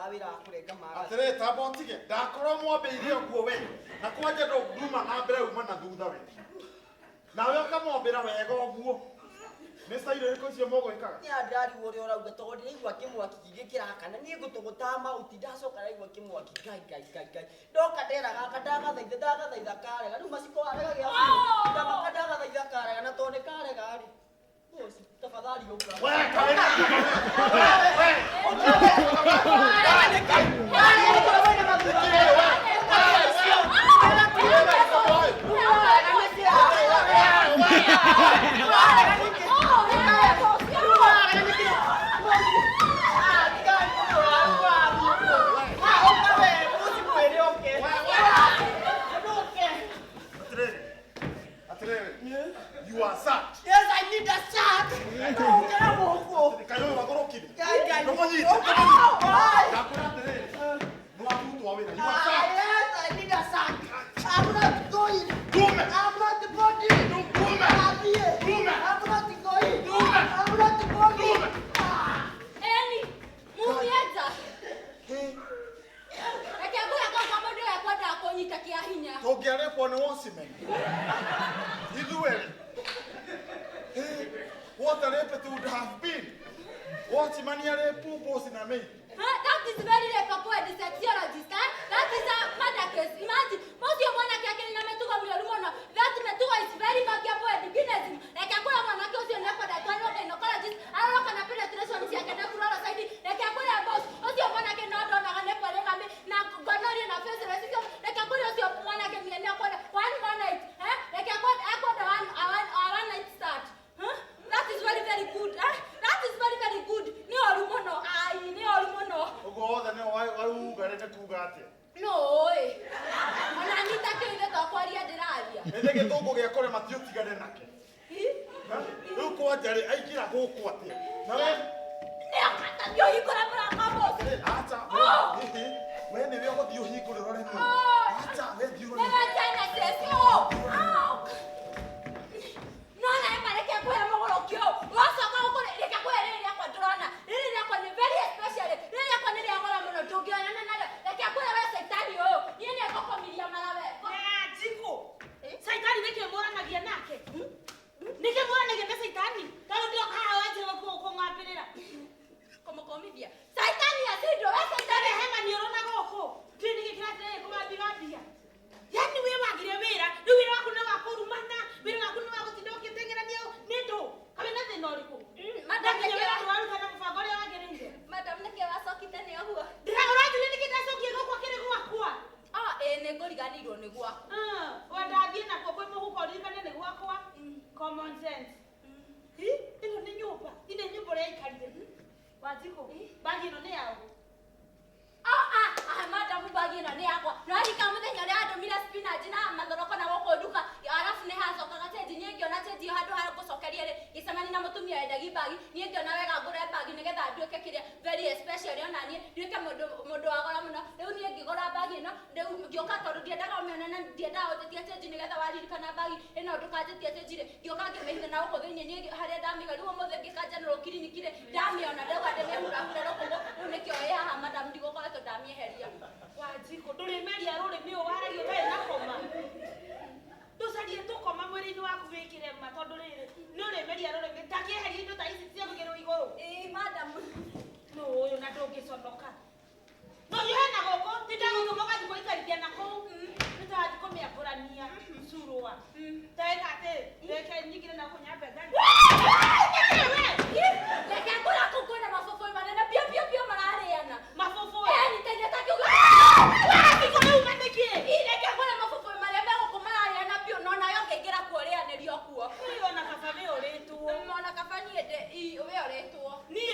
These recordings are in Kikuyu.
Ndĩrarutaga wĩra wa kũrenga magathĩ. Atĩrĩ, tamba ũtige. Ndakorwo mwambĩire ũguo we. Na kwanja ndũnduma na mbere uma na thutha we. Nawe ũkamwambĩra wega ũguo. Nĩ style ĩrĩkũ icio mũgwĩkaga? Niĩ ndirarigwo ũrĩa ũrauga tondũ ndĩraigua kĩmwaki kĩngĩ kĩrakana. Niĩ ngũtũgũtaga mahuti ndacoka ndaigua kĩmwaki. Ngai ngai ngai ngai. Ndoka ndera gaka ndagathaitha ndagathaitha karega. Rĩu maciko arega gĩa biũ. Ndamaka ndagathaitha karega na tondũ nĩ karega rĩ. Boss, tafadhali ũka. We, kaĩ- We, Atĩrĩrĩ, atĩrĩrĩ, you are sacked. Yes, I need a sack. Ũkĩra gũkũ. Kaĩ ũyũ wagũrũkire? Ngai, Ngai. Ndũmũnyite, Ũka. Ndakwĩra atĩrĩrĩ, nĩwarutwo wĩra. You are Ah, sacked. yes, I need a sack. I'm not going. Ndume. I'm not going. Ndume. Athiĩ. Ndume. I'm not going. Ndume. I'm not going. Ndume. Eni, mumie nja. Hĩ, Reke ngũhe ngauga mũndũ ũyũ ekwendaga kũnyita kĩa hinya. tũngĩarĩpwo nĩ watchman. Ithuerĩ. Hĩ, what a rape it would have been. Watchman arĩpu boss na maid. Huh? That is very rape and sexologist, eh? That is a murder case. Imagine, mũcio mwanake akĩrĩ na mĩtugo mĩũru mũno. That mĩtugo is very valuable and Guinness. Reke ngwĩre mwanake ũcio nĩ ekwenda atwarwo gynecologist, arorwo kana penetration ciake nĩ chloroside. Reke ngwĩre boss, ũcio mwanake no ndonaga nĩ polygamy na gonorrhea na syphilis. Reke ngwĩre ũcio mwanake niĩ nĩ ekwenda one more night, eh? Reke ekwenda one, a one, a one night stand. Huh? That is very very good. Eh? That is very very good. Nĩ ũru mũno. Ai, nĩ ũru mũno. Ũguo wothe nĩ wauga rĩ nĩ kuga atĩa? No ĩ. Ona nyita kĩithe to kwaria ndĩraria. Nĩ gĩthũngũ gĩa kũrema ti ũtigane nake. Hi? Ha? Rĩu kwanja rĩ aingĩra gũkũ atĩa? Na we Nĩ akata ũhingũra mũrango boss. Atĩrĩ, acha, Oh! we hihi, we nĩwe ũgũthiĩ ũhingũre ũrore nũ. Oh! Acha, we thiĩ ũrore. Nĩwe Genesis. Oh! Au! No na ema reke ngũhe mũgũrũki ũyũ. Wacoka gũkũ reke ngũhe rĩrĩ rĩakwa ndĩrona. Rĩrĩ rĩakwa nĩ very especial. Rĩrĩ rĩakwa nĩ rĩa goro mũno ndũngĩonana narĩo. Reke ngũhe we caitani ũyũ. Niĩ nĩ ngũkũmiria mara we. Njikũ caitani nĩkĩ mũranagia nake nĩkĩ mũranagia na caitani tondũ ndĩroka haha wanjĩra kũng'ambĩrĩra Kũmũkũmithia. Caitani acindwo we caitani. Rehe maniũrũ na gũkũ ndiũĩ nĩkĩ kĩrathiĩ kũgambigambia yani wĩ wagire wĩra rĩu wĩra waku nĩ wa kũrumana wĩra waku nĩ wa gũtinda ũgĩteng'erania nĩ ndũ kawe na thĩna ũrĩkũ Madam nginya nĩkĩ wĩra ndũraruta na mũbango ũrĩa wagĩrĩire Madam nĩkĩ wacokite nĩ ũguo? ndĩraũranjĩria nĩkĩ ndacokie gũkũ kĩrĩ gwakwa Ah, ĩĩ nĩ ngũriganĩirwo nĩ gwaku. Wendathiĩ nakuo kwĩ mũhuko ũririkane nĩ gwakwa common sense Hi, ĩno nĩ nyũmba ĩno nyũmba ũrĩa aikarire Wanjikũ bagi ĩno nĩ yaũ Ah, ah, ah, madam bagi ĩno nĩ yakwa. No rika mũthenya ũrĩa wandũmire spinach na mathoroko na gũkũ nduka, arabu nĩ hacokaga chenji, niĩ ngĩona chenji ĩyo handũ ha gũcokeria rĩ, ngĩcemania na mũtumia wendagi bagi, niĩ ngĩona wega ngũre bagi nĩgetha nduĩke kĩrĩa very especially ona niĩ nduĩke mũndũ mũndũ wa goro mũno. Rĩu niĩ ngĩgũra bagi ĩno, rĩu ngĩũka tondũ ndiendaga ũmĩone na ndiendaga ũnjĩtie chenji nĩgetha waririkana bagi ĩno ndũkanjĩtie chenji rĩ, ngĩũka ngĩmĩhitha na gũkũ thĩinĩ niĩ harĩa ndamĩiga. Rĩu ũmũthĩ ngĩka general clinic rĩ, ndamĩona ndauga ndĩmĩhurahure rũkũngũ, rĩu nĩkĩo ĩ haha madam ndigũkoretwo ndamĩeheria. Wanjikũ ndũrĩmeria rũrĩmĩ ũũ waragia ũtarĩ na koma ndũcarie tũkoma mwĩrĩ-inĩ waku wĩkĩre ma tondũ rĩrĩ nĩ ũrĩmeria rũrĩmĩ ta kĩeheria indo ta ici cia gwĩkĩrwo igũrũ Ĩĩ madam. nũ ũyũ na ndũngĩconoka no yohe na gũkũ tindagũtũma ũgathiĩ kũikarithia na kũu nĩtũrathiĩ kũmĩambũrania curũa teka atĩ reke nyingĩre na gũkũ nyambe ngari Reke ngũra kũu kwĩna mabũbũĩ manene biũ biũ biũ mararĩana. mabũbũĩ Eh, nyita kiugo. Wanjikũ rĩu ma nĩkĩ Ĩ, reke ngũre mabũbũĩ marĩa me gũkũ mararĩana biũ no nayo ngĩingĩra kuo rĩanĩrio kuo. Ũyũ ona kaba wĩ ũrĩtwo Ona kaba niĩ ndĩ wĩ ũrĩtwo. niĩ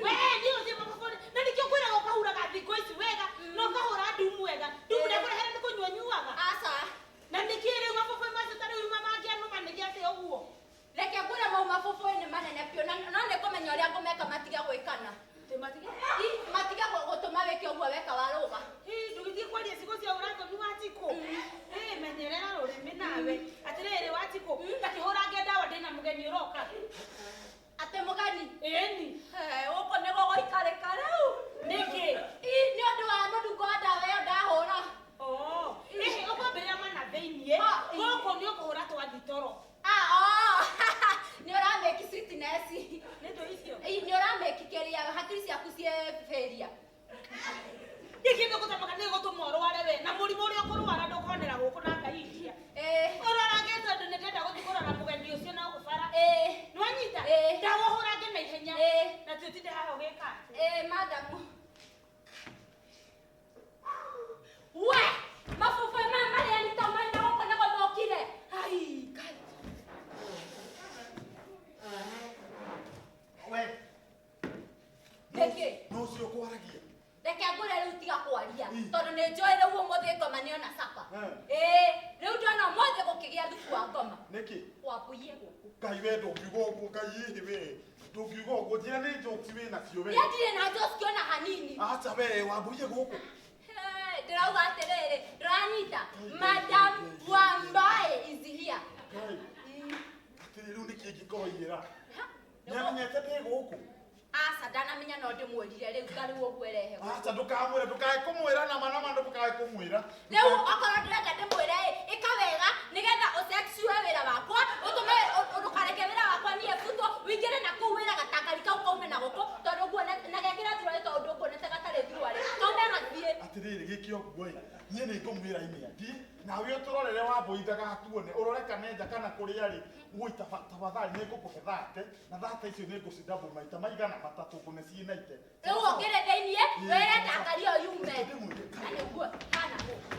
we niĩ gũtirĩ mabũbũĩ na nĩkĩo ngwĩraga ũkahuraga thikũ ici wega na ũkahũra ndumu wega ndumu ndekũrehere nĩ kũnyua nyuaga Aca. na nĩkĩ rĩu mabũbũĩ macio ta rĩu mangĩanũma nĩkĩ atĩ ũguo Reke ngũre mau mabũbũĩ nĩ manene biũ na no nĩ ngũmenya ũrĩa ngũmeka matige gwĩkana. Tĩmatige Ĩ, matige gũtũma wĩke ũguo weka warũga. Ndũgĩthiĩ kwaria ciugo cia ũrathoni Wanjikũ ĩ menyerera rũrĩmĩ nawe atĩrĩrĩ Wanjikũ ta kĩhũrange ndawa ndĩna mũgeni ũroka Atĩ mũgeni. ĩni He, gũkũ nĩ gũgũikarĩka rĩu. Nĩkĩ? Ĩ, Madamu. We, mafufu mama marĩa nĩ ta maĩ na gũkũ nĩguo thũkire. Ai, Ngai. We. Nĩkĩ? No ũcio ũkwaragia. Reke ngũre rĩu tiga kwaria tondũ nĩ njũĩ rĩu ũmũthĩ ngoma nĩ ona capa. Ĩĩ, rĩu ndona ũmũthĩ gũkĩgĩa thubu wa ngoma. Nĩkĩ? Wambũiye gũkũ. Ngai we ndũngiuga ũguo, Ngai ĩhĩ we. Ndũngiuga ũguo, njĩra nĩ jokes wĩ nacio we. Niĩ ndirĩ na jokes ona hanini. Acha we, wambũiye gũkũ. Ndĩrauga atĩrĩrĩ, ndũranyita. Madam Wambae is here. Ngai. Atĩrĩ rĩu nĩkĩ ingĩkorwo iyĩra? Nĩamenyete ndĩ gũkũ. Aca ndanamenya no ndĩmwĩrire rĩu ta rĩu ũguo ĩrehe. Acha ndũkamwĩre, ndũkae kũmwĩra nama nama ndũkae kũmwĩra. Rĩu okorwo ndĩrenda ndĩmwĩre ĩ, ĩka wega nĩgetha ũcexue wĩra wakwa, ũtũme ndũkareke wĩra wakwa niĩ butwo, wĩingĩre na kũu wĩra gatangari kau kaume na gũkũ tondũ nguonete na gekĩra thuruarĩ tondũ ndũkuonete gatarĩ thuruarĩ. Kaume gathiĩ. Atĩrĩrĩ gĩke ũguo ĩ, niĩ nĩ ngũmwĩra imĩandi, nawe ũtũrorere Wambũi ndagatuone, ũrore kana nja kana kũrĩa rĩ, woi tafadhali nĩ ngũkũhe thate, na thate icio nĩ ngũcidouble maita maigana matatũ ngũne ciĩ na ite. Rĩu ũngĩrĩ thĩiniĩ, wĩre ndangari ĩyo yume. Na nĩguo hana gũkũ.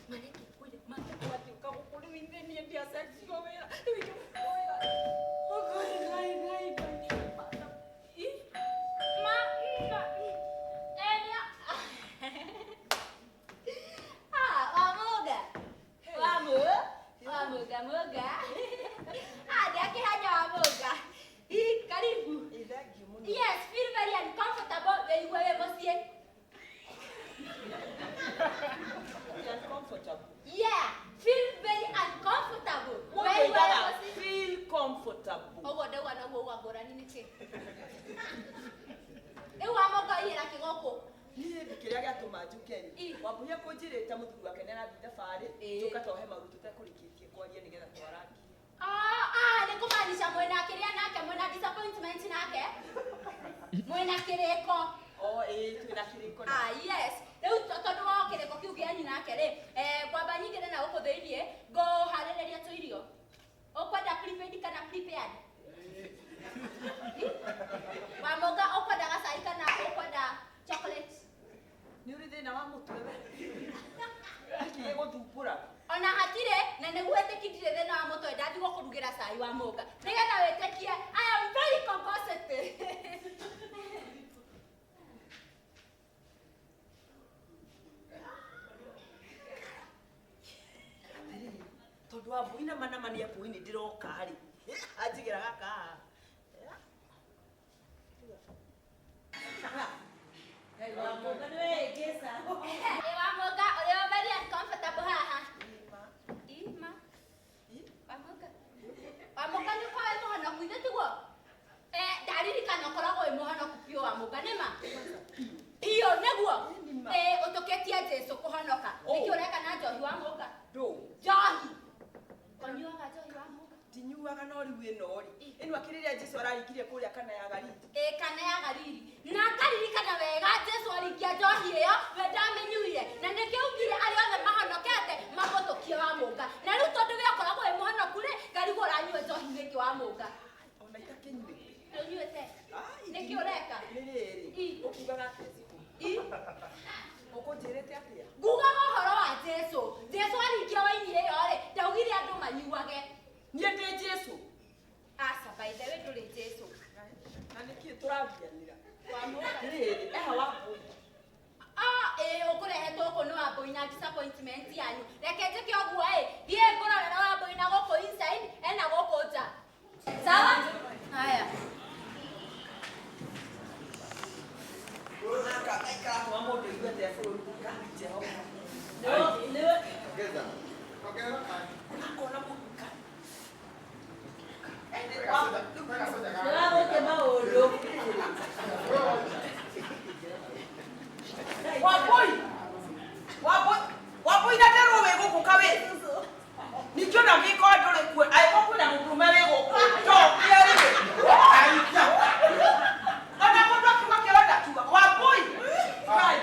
Mareke kwĩre matatũ atiũka gũkũ rĩu ithuĩ niĩ ndiacexirwo wĩra. Rĩu ingĩbutwo wĩra. Oh, Ngai, Ngai, Ngai, Ngai. Madam. Ĩ, ma, ma, enia. Ah, Wamuga. Wamu, Wamuga, muga. Ah, ndakĩhanya Wamuga. Ĩ, karibu. Thank you mũno. Yes, feel very uncomfortable wĩigue wĩ mũciĩ. Uncomfortable. Yeah, feel very uncomfortable. Mũndũ Wĩigue wĩ oigaga mũciĩ. feel comfortable. Ũguo ndauga noguo uga ngũrani nĩkĩ? Rĩu Wamuga iyĩra kĩ gũkũ? Niĩ kĩrĩa gĩatũma njuke rĩ, Ĩ. Wambũi akũnjĩrĩte mũthuri wake nĩarathiĩ thabarĩ, Ĩ. njũka tohe maru tũtekũrĩkĩtie kwaria nĩgetha twarangie. Ah, ah, nĩ kũmaanisha mwĩna kĩrĩa nake, mwĩna disappointment nake? Mwĩna kĩrĩko. O ĩĩ twĩna kĩrĩko na. Ah, yes. Rĩu tondũ wa kĩrĩko kĩu kĩanyu nake rĩ, ngwamba nyingĩre na gũkũ thĩiniĩ, ngũharĩrĩria tũirio. Ũkwenda prepaid kana prepared? Wamuga ũkwenda gacai kana ũkwenda chocolate? Nĩ ũrĩ thĩna wa mũtwe we? Nĩkĩ gĩgũthumbũra? Ona hatirĩ na nĩguo wĩtĩkie ndirĩ thĩna wa mũtwe ndathiĩ gũkũrugĩra cai wa mũnga nĩgetha wĩtĩkie I am very composite. Atĩrĩrĩ, tondũ Wambũi nama nama nĩ akũĩ nĩ ndĩroka rĩ, anjigĩra gaka haha. Ngai Wamuga nĩ wehĩngĩca. Ĩ Wamuga ũrĩ very uncomfortable haha. Ima. Wamuga. Wamuga nĩ ũkoragwo wĩ mũhonoku ithe tiguo? Ndaririkana ũkoragwo wĩ mũhonoku biũ Wamuga nĩ ma? Biũ nĩguo? Ũtũkĩtie Jesũ kũhonoka. Nĩkĩ ũreka na njohi Wamuga? Ndũ. Njohi. Ũnyuaga njohi Wamuga? Ndinyuaga no rĩu ĩno rĩ, ĩno akĩrĩrĩa Jesũ araringirie kũrĩa kana ya Galili. Ĩ kana ya Galili. Na ngaririkana wega Jesũ aringia njohi ĩyo, we ndamĩnyuire. Na nĩkĩo augire arĩa othe mahonokete mamũtũkie Wamuga. Na rĩu tondũ we ũkoragwo wĩ mũhonoku rĩ, ngarigwo ũranyua njohi nĩkĩ Wamuga? Ona itakĩnyuĩte. Ndũnyuĩte? Ai, Nĩkĩ ũreka? Nĩ rĩrĩ, Ĩ. ũkugaga atĩa Ziko? Ĩ. Ũkũnjĩrĩte atĩa? Ngugaga ũhoro wa Jesũ. Jesũ aringia waini ĩyo rĩ, ndaugire andũ manyuage. Niĩ ndĩ Jesũ. Aca, by the way ndũrĩ Jesũ. Na nĩkĩ tũragianĩra? Wamuga. Rĩrĩ, eha Wambũi. Ah, ĩ ũkũrehetwo gũkũ nĩ Wambũi na disappointment yanyu. Reke njĩke ũguo ĩ, thiĩ ngũrorera Wambũi na gũkũ inside, ena gũkũ nja. Sawa? Haya. Gaka gaikaratũma mũndũ aigue atĩa bũrũri Ngai Jehova. Nĩwe Ongeza. Ongerera kani. Akona mũndũ Ngai. nĩwagũke maũndũ. Wambũi. Wambũi. Wambũi na nderwo wĩ gũkũ ka wĩ. Ningĩ ona angĩkorwo ndũrĩ kuo, angĩkorwo kwĩna mũndũrũme wĩ gũkũ, njokia rĩ. Ona mũndũ akiuga kĩronda kiuga, Wambũi. Ngai.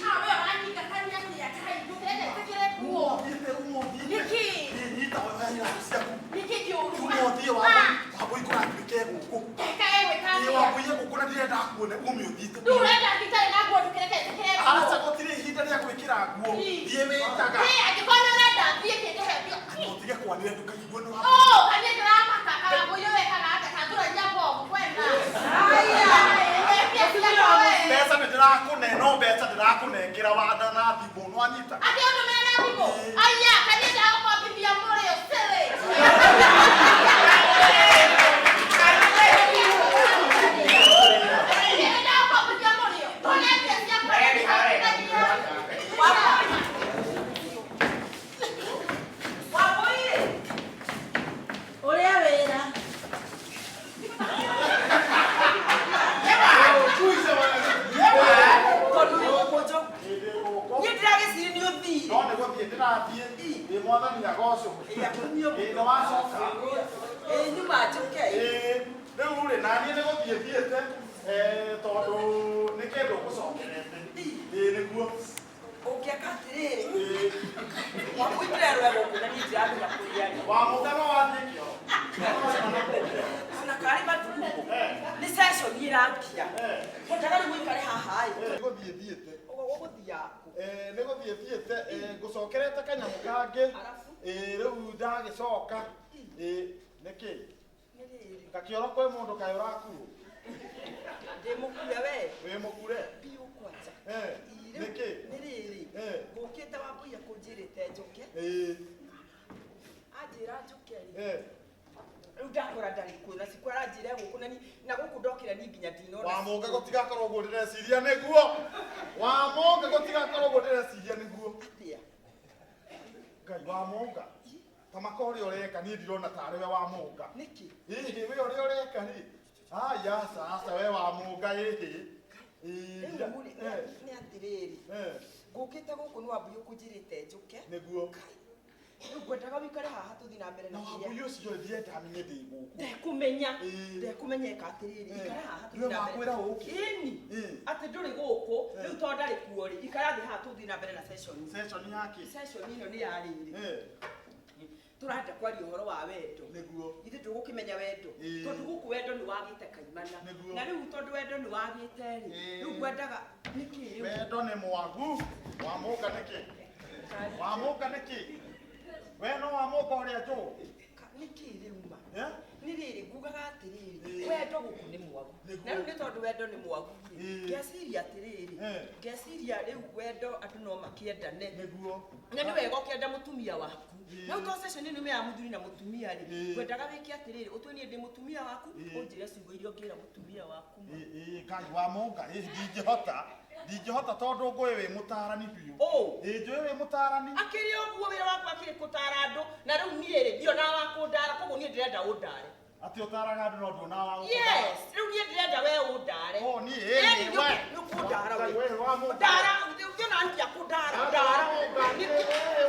Ah, we ũranyingatania atĩa Ngai, ndũrenda njĩkĩre nguo. Ũmũthiĩte, ũmũthiĩte. Nĩkĩ? Nyita we iraatũ ciaku. Nĩkĩ kĩũru? Ũmũthiĩ Wambũi, Wambũi kũratuĩka e gũkũ. Eka egwĩka Ĩ Wambũi gũkũ na ndirenda kuone ume ũthiĩte. Rĩu ũrenda thitarĩ na nguo ndũkĩreke njĩkĩre nguo. Aca gũtirĩ ihinda rĩa gwĩkĩra nguo. Thiĩ wĩtaga. Ĩ, angĩkorwo nĩ ũrenda thiĩ kĩndĩhe mbia. Ũtige kwanĩrĩra ndũkaigue nĩ wa. Oh, kaniĩ ndĩramaka kawambũi ũyũ wekaga atĩa kangũragia bomu kwenda. Haya. Mbia ciakwa we. Mbeca nĩ ndĩrakũne no mbeca ndĩrakũnengera wanda na thimũ nĩwanyita. Atĩ ũndũmĩre na thimũ? Aya, kaniĩ ndagũkombithia mũrĩo silly. Niĩ ndagũkombithia mũrĩo. Kũne mbia ciakwa nĩndĩrakũnengera. Wambũi Ũrĩa wĩra. Tondũ wĩ gũkũ njogu. Niĩ ndĩragĩciri nĩ ũthire. No nĩ gũthiĩ ndĩrathiĩ. Ĩ mwathani agocwo. Ĩ, akumio Ĩ nĩ wacoka. Ĩ nyuma njũke. Ĩ rĩu rĩ naniĩ nĩ gũthiĩ thiĩte tondũ nĩ kĩndũ ngũcokerete. Ĩ nĩguo. Ũngĩaka atĩrĩrĩ. Ĩ Wambũi ndĩrerwo e gũkũ na niĩ ndiramenya kũrĩa arĩ. Wamũka no wathiĩ kĩoro. Ona karĩ matukũ. Nĩ session ĩrangia. Ngwendaga rĩu ũikare haha ĩ. Nĩ gũthiĩ thiĩte. Ũgũthiĩ kũ? Nĩ gũthiĩ thiĩte ngũcokerete kanyamũ kangĩ. Arabu? Rĩu ndagĩcoka. Nĩkĩ? Nĩ rĩrĩ. Gakĩoro kwĩ mũndũ kaĩ ũrakuo? Ndĩ mũkue we. Wĩ mũkure? Biũ kwanja. Ĩ, rĩu Nĩkĩ? Nĩ rĩrĩ. Ngũkĩte Wambũi akũnjĩrĩte njũke. Anjĩra njũke rĩ. Rĩu ndakora ndarĩ kuo na cikũ aranjĩra gũkũ na na gũkũ ndokĩra niĩ nginya ndinona. Wamũnga gũtigakorwo ũguo ndĩreciria nĩguo. Wamũnga gũtigakorwo ũguo ndĩreciria nĩguo. Atĩa? Ngai Wamũnga. Ta maka ũrĩa ũreka niĩ ndirona tarĩ we Wamũnga. Nĩkĩ? Ĩhĩ we ũrĩa ũreka rĩ. Aya aca aca we Wamũnga ĩhĩ. Rĩu rĩ nĩ atĩrĩrĩ. Ngũkĩte gũkũ nĩ Wambũi ũkũnjĩrĩte njũke. Nĩguo. Rĩu ngwendaga ũikare haha tũthiĩ na mbere Na na kĩrĩa. Wambũi ũcio ndienda amenye ndĩ gũkũ. Ndekũmenya. Ndekũmenya ĩka atĩrĩrĩ. Ikara haha tũthiĩ Nĩwe na mbere. wakwĩra ũke. Ĩni. Atĩ ndũrĩ gũkũ. Rĩu tondũ ndarĩ kuo rĩ, ikara thĩ haha tũthiĩ na mbere na session. Session yake? Session ĩno nĩ ya rĩrĩ. Tũrenda kwaria ũhoro wa wendo. Nĩguo. Ithuĩ tũgũkĩmenya wendo. Tondũ gũkũ wendo nĩ wagĩte kaimana. Nĩguo. Na rĩu tondũ wendo nĩ wagĩte rĩ, rĩu ngwendaga nĩkĩ rĩu? Wendo nĩ mwagu. Wamũnga nĩkĩ? Wamũnga nĩkĩ? We no Wamũnga ũrĩa njũĩ? Nĩkĩ rĩu ma? Nĩ rĩrĩ ngugaga atĩrĩrĩ, wendo gũkũ nĩ mwagu. Na rĩu nĩ tondũ wendo nĩ mwagu rĩ, ngeciria atĩrĩrĩ, ngeciria rĩu wendo andũ no makĩendane. Nĩguo. Na nĩ wega ũkĩenda mũtumia waku. Na rĩu to session ĩno ya mũthuri na mũtumia rĩ, ngwendaga wĩke atĩrĩrĩ, ũtue niĩ ndĩ mũtumia waku, ũnjĩre ciugo iria ũngĩra mũtumia waku. Ĩ Ngai Wamũnga ĩ ndingĩhota. Ndingĩhota tondũ ngũĩ wĩ mũtaarani biũ. Ĩ njũĩ wĩ mũtaarani. Akĩrĩ ũguo wĩra wakwa akĩrĩ kũtaara andũ, na rĩu niĩ rĩ, ndionaga wa kũndara, koguo niĩ ndĩrenda ũndare. Atĩ ũtaaraga andũ no nduonaga wa gũkũndara. Yes, rĩu niĩ ndĩrenda we ũndare. Oh, niĩ ĩ we. Nĩ ũkũndara we. We Wamũnga. Ndara, ndionaga nginya kũndara, ndara. Ĩ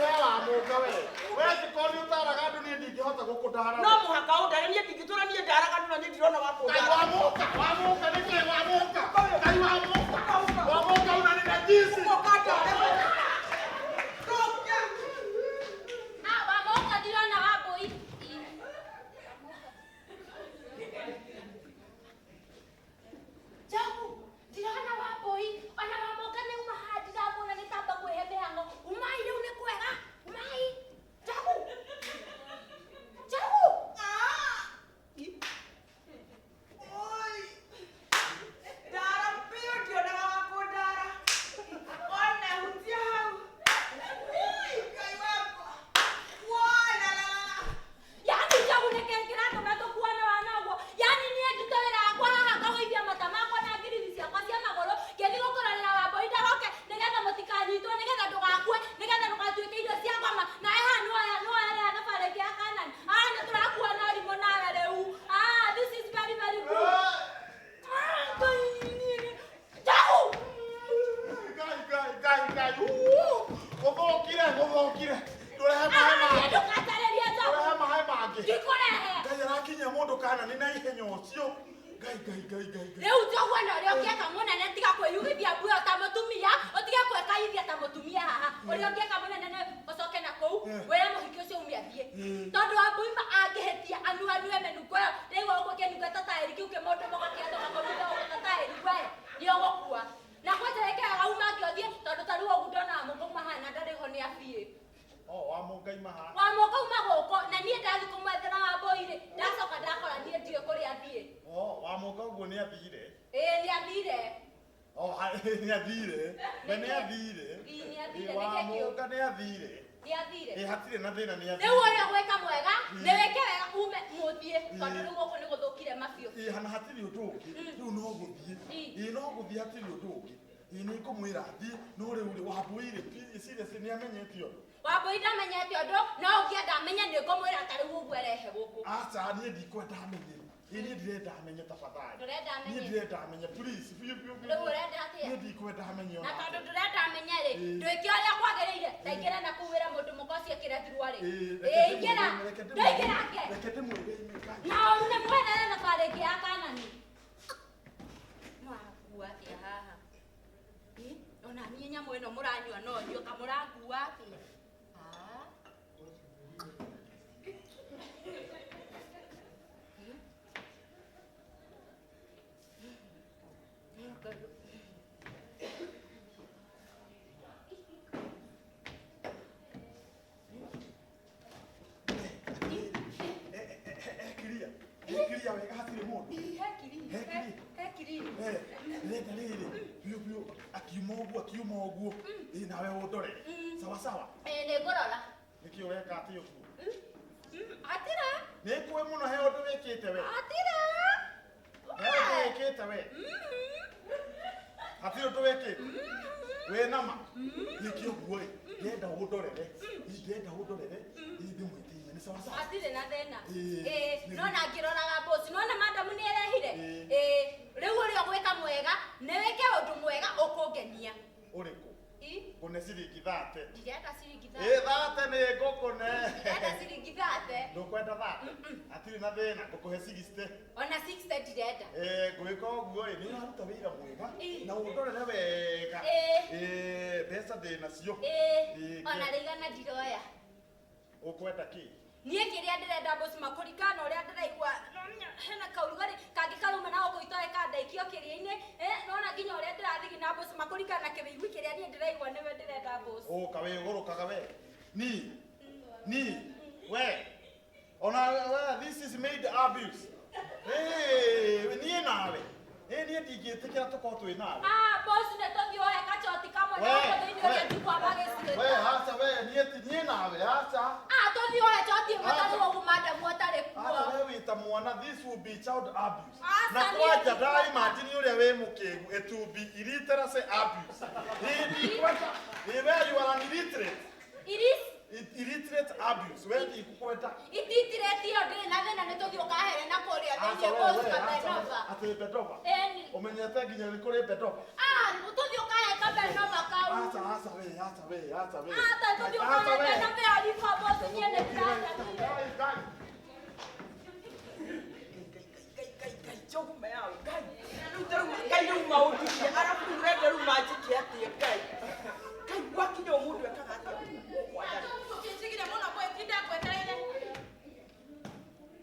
we Wamũnga we. We angĩkorwo nĩ ũtaaraga andũ niĩ ndingĩhota gũkũndara. No mũhaka ũndare, niĩ ndingĩtũra niĩ ndaraga andũ na niĩ ndirona wa Ngai kũndara. Wamũnga, Wamũnga nĩkĩ Wamũnga? Ngai Wamũnga. Wamũnga una nĩ najisi. Ah, Wamũnga ndirona Wambũi. Njogu, ndirona Wambũi. Ona Wamũnga nĩ uma haha ndiramuona nĩ tamba kwĩhe mĩhang'o. Umai rĩu nĩ kwega. Umai. Njogu. Njogu. Oi. Ndara biũ ndionaga wa kũndara. Ona hutia hau. Ui, Ngai wakwa. Wona la la la. Yaani Njogu nĩkĩ kĩratũma tũkuane wana ũguo? Yaani niĩ ndute wĩra wakwa haha ngagũithia mata makwa na ngirithi ciakwa cia magũrũ ngĩthiĩ gũkũrorera Wambũi ndagoke nĩgetha mũtikanyitwo nĩgetha ndũgakue nĩgetha ndũgatuĩke irio cia ngoma nawe haha nĩwoerera thabarĩ ĩngĩ ya Kanani. Ah, nĩtũrakuona ũrimũ nawe rĩu. Ah, this is very very good. Ah, Ngai, niĩ Njogu! Ngai Ngai Ngai Ngai. Gũthũkire gũthũkire. Ndũrehe maĩ Ah, mangĩ. ndũgatarĩrie Njogu. Ndũrehe maĩ mangĩ. Ndikũrehe. Ngai arakinyia mũndũ kana nĩ na ihenya ũcio. Ngai ngai ngai ngai ngai. Rĩu njoguo na ũrĩa ũngĩeka mũnene tiga kwĩyugithia mbuyo ta mũtumia, ũtige kwĩkaithia ta mũtumia haha. Ũrĩa ũngĩeka mũnene nĩ ũcoke na kũu, wĩre mũhiki ũcio ume athiĩ. Tondũ Wambũi angĩhĩtia anuanue mĩnungo ĩyo, ndĩraigua gũkũ ĩkĩnunga ta taĩri kĩu kĩmũndũ mũgakĩatũka kũnunga gũkũ ta taĩri we, nĩ ũgũkua. Na kwanja wĩke wega umange ũthiĩ tondũ ta rĩu ũguo ndona Wamũngũ auma haha na ndarĩ ho nĩ athiĩ. Oh, Wamũngũ aima haha. Wamũngũ auma gũkũ na niĩ ndathiĩ kũmwethera Wambũi rĩ, ndacoka ndakora niĩ ndiũĩ kũrĩa athiĩ. Oh, Wamũngũ ũguo nĩ athire. Ĩĩ nĩ athire. Oh, nĩ athire. We nĩ athire. Ĩĩ nĩ athire, nĩkĩ kĩu? Wamũngũ nĩ athire. Nĩ athire. Ĩ hatirĩ na thĩna nĩ athire. Rĩu ũrĩa gwĩka mwega nĩ wĩke wega ume mũthiĩ tondũ rĩu gũkũ nĩ gũthũkire mabiũ. Ĩ hana hatirĩ ũndũ ũngĩ. Rĩu no gũthiĩ. Ĩ no gũthiĩ hatirĩ ũndũ ũngĩ. Ĩ nĩ ngũmwĩra athiĩ no rĩu rĩ Wambũi rĩ seriously nĩ amenyete ũndũ. Wambũi ndamenyete ũndũ no ũngĩenda amenye nĩ ngũmwĩra ta rĩu ũguo arehe gũkũ. Aca niĩ ndikwenda amenye. Ĩ niĩ ndirenda amenye tafadhali. Ndũrenda amenye? Niĩ ndirenda amenye please biũ biũ biũ. Rĩu ũrenda atĩa? Niĩ ndikwenda amenye Na ona. tondũ ndũrenda amenye rĩ, ndwĩke ũrĩa kwagĩrĩire, ta ingĩra na kũu wĩre mũndũ mũka ũcio ĩkĩre thuruarĩ. Ĩ ingĩra, ndũingĩrange. Reke ndĩmwĩre ime ngai. Na ũru nĩ mwethere thabarĩ ĩngĩ ya Kanani. Mũrakua atĩa haha? Ĩ, ona niĩ nyamũ ĩno mũranyua no nyue, kamũrakua atĩa? Ah. Ekiria. Ekiria wega hatirĩ mũndũ. Hekiri. Ndĩrenda rĩrĩ biũ biũ akiuma ũguo akiuma ũguo. Ĩ nawe ũndorere. Sawa sawa. Ĩ nĩ ngũrora. Nĩkĩ ũreka atĩ ũguo? Hatirĩ. Nĩ ngũĩ mũno he ũndũ wĩkĩte we. Hatirĩ. He ũndũ wĩkĩte we. Hatirĩ ũndũ wĩkĩte. Wĩ nama. Nĩkĩ ũguo ĩ? Ndĩrenda ũndorere. Ndĩrenda ũndorere. Ĩ ndĩmwĩtĩire nĩ sawa sawa. Hatirĩ na thĩna. Ĩ. Ĩ, no na ngĩroraga boss, nona madamu nĩ erehire. Ĩ. Ĩ, rĩu ũrĩa ũgwĩka mwega, nĩ wĩke ũndũ mwega ũkũngenia. Ũrĩkũ? Ĩ, Ngũne ciringi thate. ndirenda ciringi Ĩ thate. thate nĩ ngũkũne. Ndirenda ciringi thate. Ndũkwenda thate? Hatirĩ na thĩna ngũkũhe 60. Ona 60 ndirenda. Ĩ ngwĩka ũguo ĩ nĩ ũraruta wĩra mwega Ĩ. na ũndorere wega. Ĩ. Ĩ mbeca ndĩ nacio. Ĩ, Ĩ, ona rĩigana ndiroya. Ũkwenda kĩ? Niĩ kĩrĩa ndĩrenda boss makũringana na ũrĩa ndĩraigua hena kaũrugarĩ kangĩ karauma na gũkũ itoĩ kandaikio kĩrĩa-inĩ, nona nginya ũrĩa ndĩrathigina boss makũringana na kĩwĩigwi kĩrĩa niĩ ndĩraigua nĩwe ndĩrenda boss. Ũka wĩgũrũkaga we. Ni. Ni. We. Ona we this is made abuse. Ĩ niĩ nawe. Ĩ niĩ ndingĩtĩkĩra tũkorwo twĩ nawe. Ah, boss nĩ tũthiĩ oe kachoti kamwe na We, gũkũ thĩinĩ ũrĩa we. ndikwamba gĩcirĩta. We haca we niĩ ti niĩ nawe haca. Ah, tũthiĩ oe choti ĩmwe Aca. tondũ ũguo madamu atarĩ kuo. Aca we wĩta mwana this will be child abuse. Aca, Na niĩ kwanja ndikwenda. nda imagine ũrĩa wĩ mũkĩgu it will be illiteracy abuse. Ĩ ndikwenda. Ĩ we you are an illiterate. Iris Illiterate abuse. We ndikukwenda. ititirĩtie ĩyo ndĩrĩ na thĩna nĩ tũthiĩ ũkahere na kũrĩa Aca thĩinĩ we boss we aca we kabenova. atĩ Bedova. Ĩni. Ũmenyete nginya nĩ kũrĩ Bedova. Ah, tũthiĩ ũkahe kabenova kau. Aca aca we aca we aca we. Ah, ta tũthiĩ Aca ũkahe we. benova ĩyo riko boss niĩ nĩ ndĩrathire. Ngai ngai. Ngai ngai ngai njogu yao ngai rĩu ta rĩu ngai rĩu maũndirie arabu rĩu ũrenda rĩu manjĩke atĩa ngai ngai gwakinya mũndũ ekaga atĩa gwathani. Ũkĩnjigire mũno ngwĩtinda ngwetereire.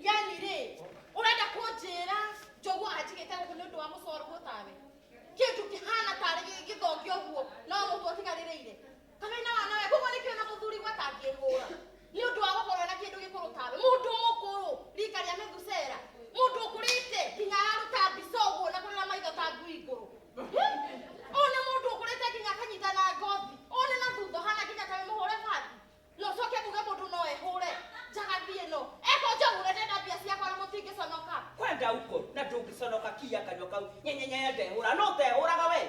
Yani rĩ, ũrenda kũnjĩra njogu anjigĩte gũkũ nĩ ũndũ wa mũcoro tawe? Kĩndũ kĩhana tarĩ gĩthongi ũguo no mũndũ ũtigarĩrĩire. Kamena wa nawe koguo nĩkĩo na mũthuri gwe atangĩhũra. Nĩ ũndũ wa gũkorwo na kĩndũ gĩkũrũ tawe. Mũndũ mũkũrũ rika rĩa Methusela. Mũndũ ũkũrĩte nginya araruta mbica ũguo na kũrora maitho ta ngui ngũrũ. Ũyũ nĩ mũndũ ũkũrĩte nginya akanyita na ngothi. Ũyũ nĩ na thutha ũhana nginya ta wĩ mũhũre bathi. Na ũcoke kuge mũndũ no ehũre njagathi ĩno. Eko njogu ndenda mbia ciakwa na mũtingĩconoka. Kwenda uko na ndũngĩconoka kia kanua kau nyenyenye ndehũra no ũtehũraga we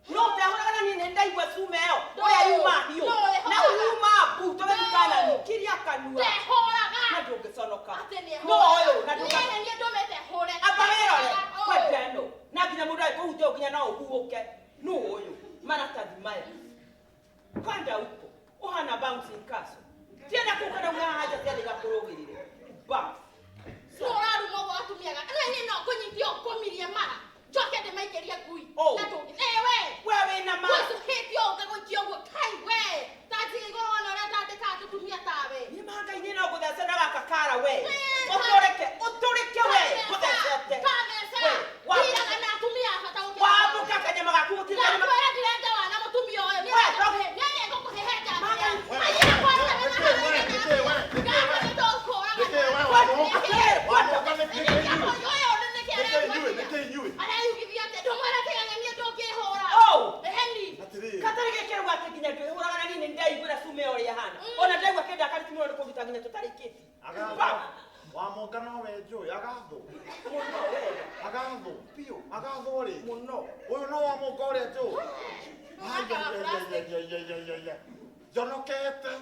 no ũtehũraga na niĩ nĩ ndaigua cuma ĩyo ũrĩa yuma hiũ No, na yuma mbu tũgĩthikana kiria kanua Ndehũraga. na ndũngĩconoka Atĩ nĩ no ũyũ na Niĩ ndũka nĩ niĩ ndũmĩte hũre. amba wĩrore kwenda ĩno na nginya mũndũ agĩkũhutia nginya no ũhuhũke nũ ũyũ maratathi maya kwenda uko ũhana bouncing castle tienda kũu kana una haja cia nĩgakũrũgĩrĩre bounce Nũ ũraruma ũguo atumia gaka? Nĩ niĩ no ngũnyitie ũkũmirie. Wamuka. Wamuka nĩ kĩ inyuĩ? Nĩ kĩ inyuĩ? Nĩ kĩ inyuĩ? Areyugithia atĩa? Ndũmwĩra kĩgang'ania ndũngĩhũra. Oh! Eheni. Atĩrĩrĩ. Katarĩ gĩkĩrwo atĩ nginya ndwĩhũraga na niĩ nĩ ndaiguĩra cume ũrĩa hana. Ona ndaigua kĩndakarĩti mũno nĩ kũruta nginya tũtarĩkĩtie. Agathwo. Wamuka no we njũĩ agathwo. Mũno wega. Agathwo. Biũ. Agathwo rĩ. Mũno. Ũyũ no wamuka ũrĩa njũĩ. Mũthaka wa plastic. Ai, Njonokete.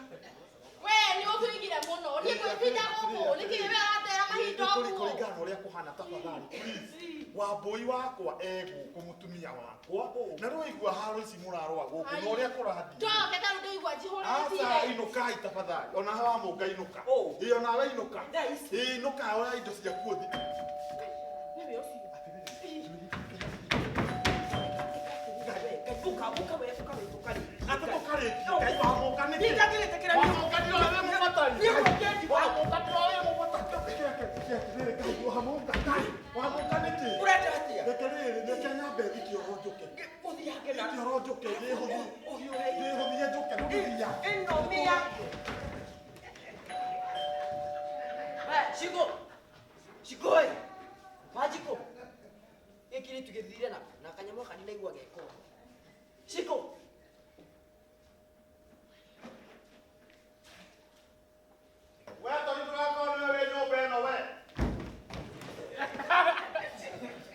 We nĩ ũtũigire mũno. Niĩ ngwĩtinda gũkũ. Nĩkĩ we aratera mahinda ũguo? Kũringana na ũrĩa kũhana tafadhali please. Wambũi wakwa e gũkũ mũtumia wakwa. Na rĩu haro ici mũrarũa gũkũ na ũrĩa kũrathiĩ. Njoke ta rĩu ndĩigua Aca njihũrĩtie. inũkai tafadhali. Ona hawa mũnga inũka. Oh. Ĩ onawe inũka. Thaa ici. Ĩ inũka oya indo ciaku ũthiĩ. Nĩwe ũcio. Ngai, ũka, ũka we, ũka we, tũkarĩkie. Atĩ tũkarĩkie. Ngai wamũka nĩkĩ? Niĩ ndangĩrĩtĩkĩra niĩ. Wamũka ndiroĩ wĩ mũbatari. Niĩ ngũkĩndi. Wamũka ndiroĩ wĩ mũbatari. Reke, reke, rĩrĩ, Ngai, wamũka, Ngai, wamũka nĩkĩ? Ũrenda atĩa? Reke rĩrĩ, reke nyambe thiĩ kĩoro njũke. Ũthiange na Kĩoro njũke, ndĩhũthie. ũhiũhe. Ndĩhũthie njũke, ndũgĩthiia. Ĩno mĩa. We, Shiko. Shiko ĩ. Wanjikũ. Gĩkĩ nĩ tũgĩthire nako na kanyamũ gaka ndinaigua geko. Shiko. We Toni ndũgakorwo nĩwe wĩ nyũmba ĩno we.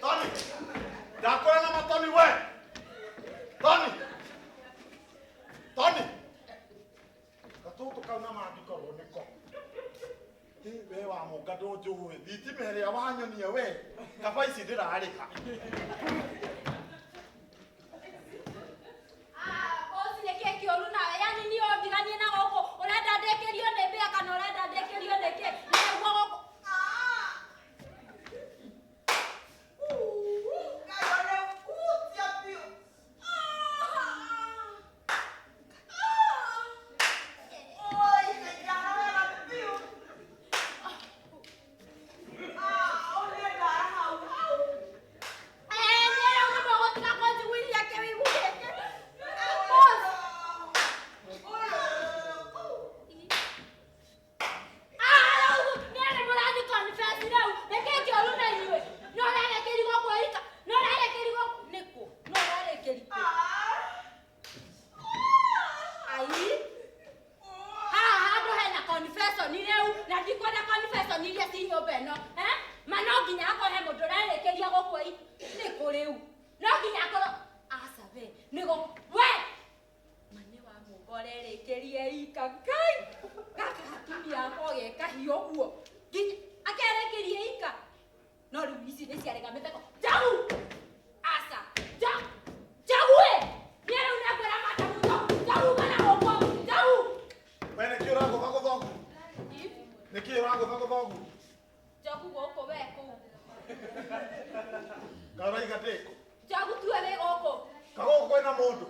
Toni. Ndakwĩra na matoni we. Toni. Toni. Gatũtũ kau na mangĩkorwo nĩko. Ĩ, we wamũka ndũnjũĩ. Thitima ĩrĩa wanyonia we. Kaba ici ndĩrarĩha. Ah, boss nĩ kĩĩ kĩũru nawe? Yaani niĩ ũndiganie na gũkũ ũrenda ndĩkĩrio nĩ mbĩa kana ũrenda ndĩkĩrio nĩ kĩ? Na nĩguo gũkũ Ah! Eh, niĩ rĩu nĩ mũgũtiga kũnjiguithia kĩũigũ gĩkĩ. Boss. Ah, rĩu niĩ nĩ mũrathi confess rĩu. Nĩ kĩĩ kĩũru na inyuĩ? No ũrarekerio gũkũ ika? No ũrarekerio gũkũ? Nĩkũ? No ũrarekerio kũ? Ai. Haha handũ hena confession rĩu na ndikwenda confession iria ci nyũmba ĩno. Eh? Ma no nginya akorwo he mũndũ ũrarekeria gũkũ i nĩkũ rĩu? No nginya akorwo aca we nĩgo we ma nĩ wa mũnga ũrerekeria ika Ngai gaka gatumia akwa ge kahiũ ũguo nginya akerekeria ika no rĩu ici nĩ ciarega mĩtheko Njagu aca Njagu ĩ niĩ rĩu nĩngwĩra madamu Njagu Njagu kana gũkũ Njagu We nĩkĩ ũragũtha gũthogu? Nĩkĩ ũragũtha gũthogu? Njagu gũkũ we kũu Karaiga ndĩkũ? Njagu tuwe wĩ gũkũ Kagũkũ kwĩna mũndũ.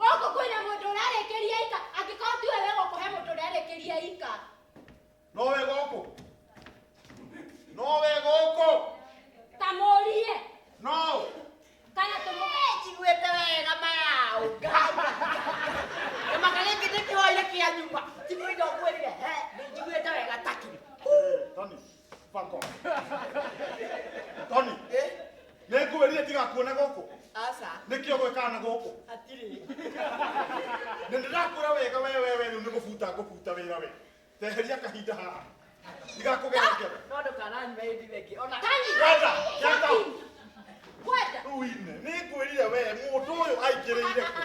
gũkũ kwĩna mũndũ ũrarekeria ika angĩkorwo tuwe wĩ gũkũ he mũndũ ũrarekeria ika No wĩ gũkũ? No wĩ gũkũ? ta mũrie No. kana tũmũ Njiguĩte wega mayaũ. Ngai. Kĩmaka gĩkĩ ndĩkĩhoire kĩa nyuma. Njiguĩte ũkwĩrire he, njiguĩte wega taki. Toni, fuck off. Toni, Eh? nĩngwĩrire ndigakuone gũkũ. Aca. Nĩkĩ ũgwĩkaga na gũkũ? Hatirĩ. Nĩ ndĩrakwĩra wega we we we rĩu nĩ gũbuta ngũbuta wĩra we. Teheria kahinda haha. Ndigakũgerekera. No ndũkananyue hĩndĩ ĩyo ĩngĩ. Ona Tani Gwenda, get out. Gwenda Rĩu ine, nĩngwĩrire we mũndũ ũyũ aingĩrĩire kũ?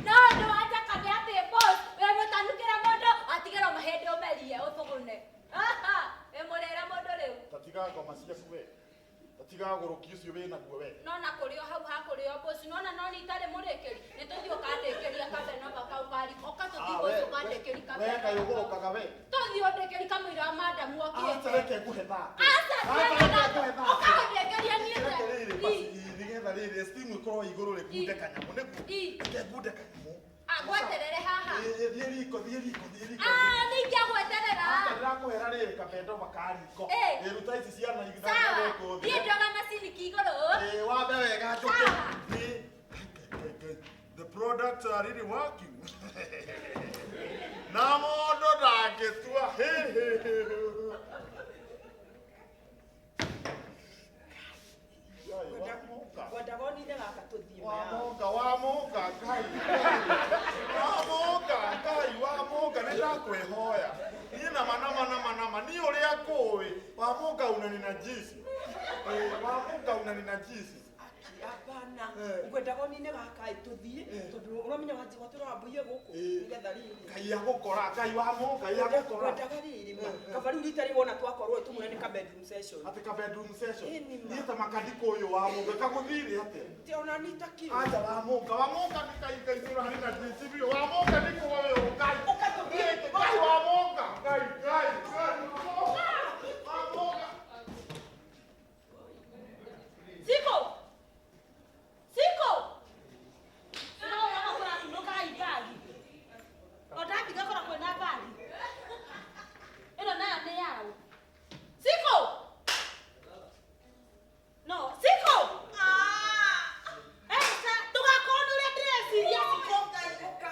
No ũndũ wa njaka nĩ atĩ boss wĩ mũtanukĩra mũndũ atigĩrwo mahĩndĩ ũmerie ũthũgũne. Aha, wĩ mũrĩre mũndũ rĩu. Ta tiga ngoma ciaku we. Ta tiga ũgũrũki ũcio wĩ naguo we. Nona kũrĩo hau hakũrĩo boss nona no nĩ itarĩ mũrĩkĩri nĩ tũthiĩ ũkandĩkĩria kabenova kau kariko ũka tũthiĩ Ah, boss we, ũkandĩkĩri we kabenova kaĩ ũgũrũkaga we. tũthiĩ ũndĩkĩri kamũira wa madamu Aca okĩte reke ngũhe thate. aca Aca reke ngũhe thate. ũkaũndĩkĩria niĩ Reke te rĩrĩ basi, nĩgetha rĩrĩ steam ĩkorwo igũrũ rĩ ngunde kanyamũ nĩguo. I. Reke ngunde kanyamũ. Ngweterere haha Ĩ, thiĩ riko, thiĩ riko, thiĩ riko. Ah, nĩ ingĩagweterera Aca ndĩrakũhera rĩrĩ kabendova ka riko. Ĩ. Ĩ, ruta ici ciana sawa gũkũ thĩ. niĩ ndoga maciniki igũrũ Ĩ, wambe wega njũke. Sawa. Nĩ The products are really working. Na mũndũ ndangĩtua. Hĩ, hĩ, hĩ, hĩ. Wamunga unaninajisi. Wamunga unaninajisi. Hapana. Ugwendaga nine gaka tuthie tondu uramenya watwira wambuie guku nigetha riri. Ngai agukora, Ngai wamunga, Ngai agukora. Ngwendaga riri ma. Kaba riu rita riri wona twakorwo tumune ni ka bedroom session. Ati ka bedroom session. Ni ta makandiko uyu wamunga kaguthire atia? Ti ona ni ta ki. Aja wamunga, wamunga ni kai kai unaninajisi biu. Wamunga ni ko wewe Ngai. Ukatuthie Ngai wamunga. Ngai Ngai Ngai. Wamunga. Siko. Siko. No, no, no, no, ibagi. Odathi gakora kwena bagi. Ino nayo ni yao. Siko. No, Siko. Ah. Eh, tugakorwo nĩ ũrĩa ndĩreciria Siko. Uka.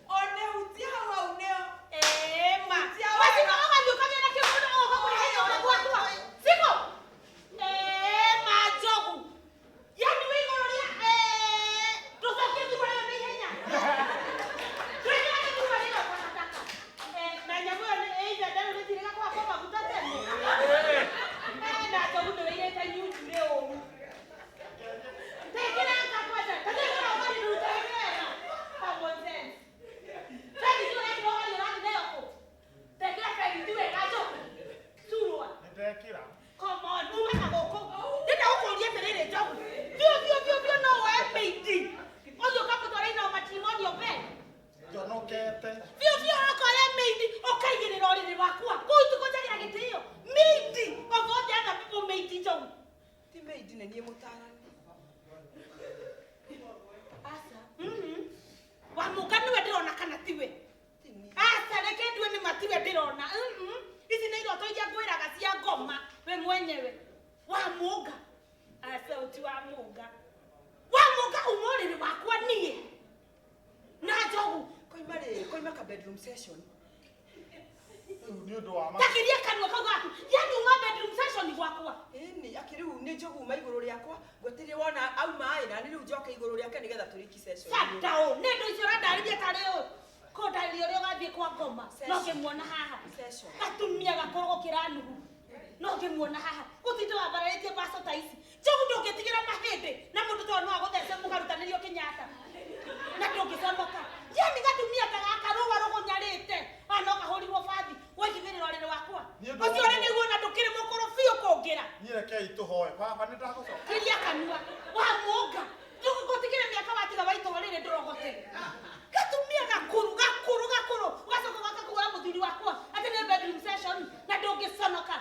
One hutia hau neo. Eh, ma. Wasiko ũgathiĩ ũkagĩa na kĩmũndũ ũgoka kũrehe nyũmba gwakwa. Siko. Eh, ma njogu. Yani wĩ igũrũ rĩa tũcokie thurua ĩyo na ihenya. Twĩkĩre thurua ĩyo takataka. Na nyamũ ĩyo nĩ either ndarũrĩtire gakwa maguta tene. Na njogu nĩ wĩirĩte nyunjurĩ ũru. Tekĩra kwanja. Tekĩra ũgari ndũrute wega. Common sense. Fegi tu ũrekĩra ũgari ũrathiĩ nayo kũ? Tekĩra fegi tu wega njogu. Surua. Nĩndekĩra. Come on, ume na gũkũ. Ndĩrenda gũkũria atĩrĩrĩ njogu. Biũ biũ biũ biũ no woe maidi. Ũthiĩ ũkamũtwara ina matrimonial bed. Njonokete. Biũ biũ ũkoya maidi ũkaigĩrĩra ũrĩrĩ wakwa. Kũu itikũnjagĩra gĩtĩo. Maidi of all the other people maidi njogu. Ti maidi nĩ niĩ mũtarani. Aca. Wamũka nĩwe ndĩrona kana tiwe. Aca reke ndue nĩ matiwe ndĩrona. Ici nĩ iroto iria ngwĩraga cia ngoma we mwenyewe. Wamũnga. Aca uti wamũnga. Wamũnga uma ũrĩrĩ wakwa niĩ. Na njogu. Koima rĩrĩ, koima ka bedroom session. Rĩu nĩ ũndũ wa ma. Takiria kanua kau gaku. Yani uma bedroom session gwakwa. Ĩni, akĩrĩu nĩ njogu uma igũrũ rĩakwa, ngwetirĩ wona auma ĩ na nĩ rĩu njoke igũrũ rĩake nĩgetha tũrĩki session. Sadao, nĩ ndũ icio ũrandarĩria tarĩ ũũ. Kũndarĩria ũrĩa ũgathiĩ kwa ngoma. No ngĩmuona haha. Session. Gatumia gakorwo gũkĩra Nuhu. No ngĩmuona haha. Gũtinda wambararĩtie mbaco ta ici. Njogu ndũngĩtigĩra mahĩndĩ na mũndũ tondũ no agũthece mũkarutanĩrio Kenyatta. Na ndũngĩconoka. Yani gatumia ta gaka rũa rũgũnyarĩte. Ona no kahũrirwo bathi. Waigithĩrĩra ũrĩrĩ wakwa. Ũcio ũrĩ nĩguo na ndũkĩrĩ mũkũrũ biũ kũngĩra. Niĩ rekei tũhoe. Baba nĩ ndagũcoka. Kiria kanua. Wamũnga. Ndũgũtigĩra mĩaka watiga waitwo rĩrĩ ndũrogote. Gatumia gakũrũ gakũrũ gakũrũ. Ũgacoka ũgoka kuga mũthuri wakwa atĩ nĩ bedroom session na ndũngĩconoka.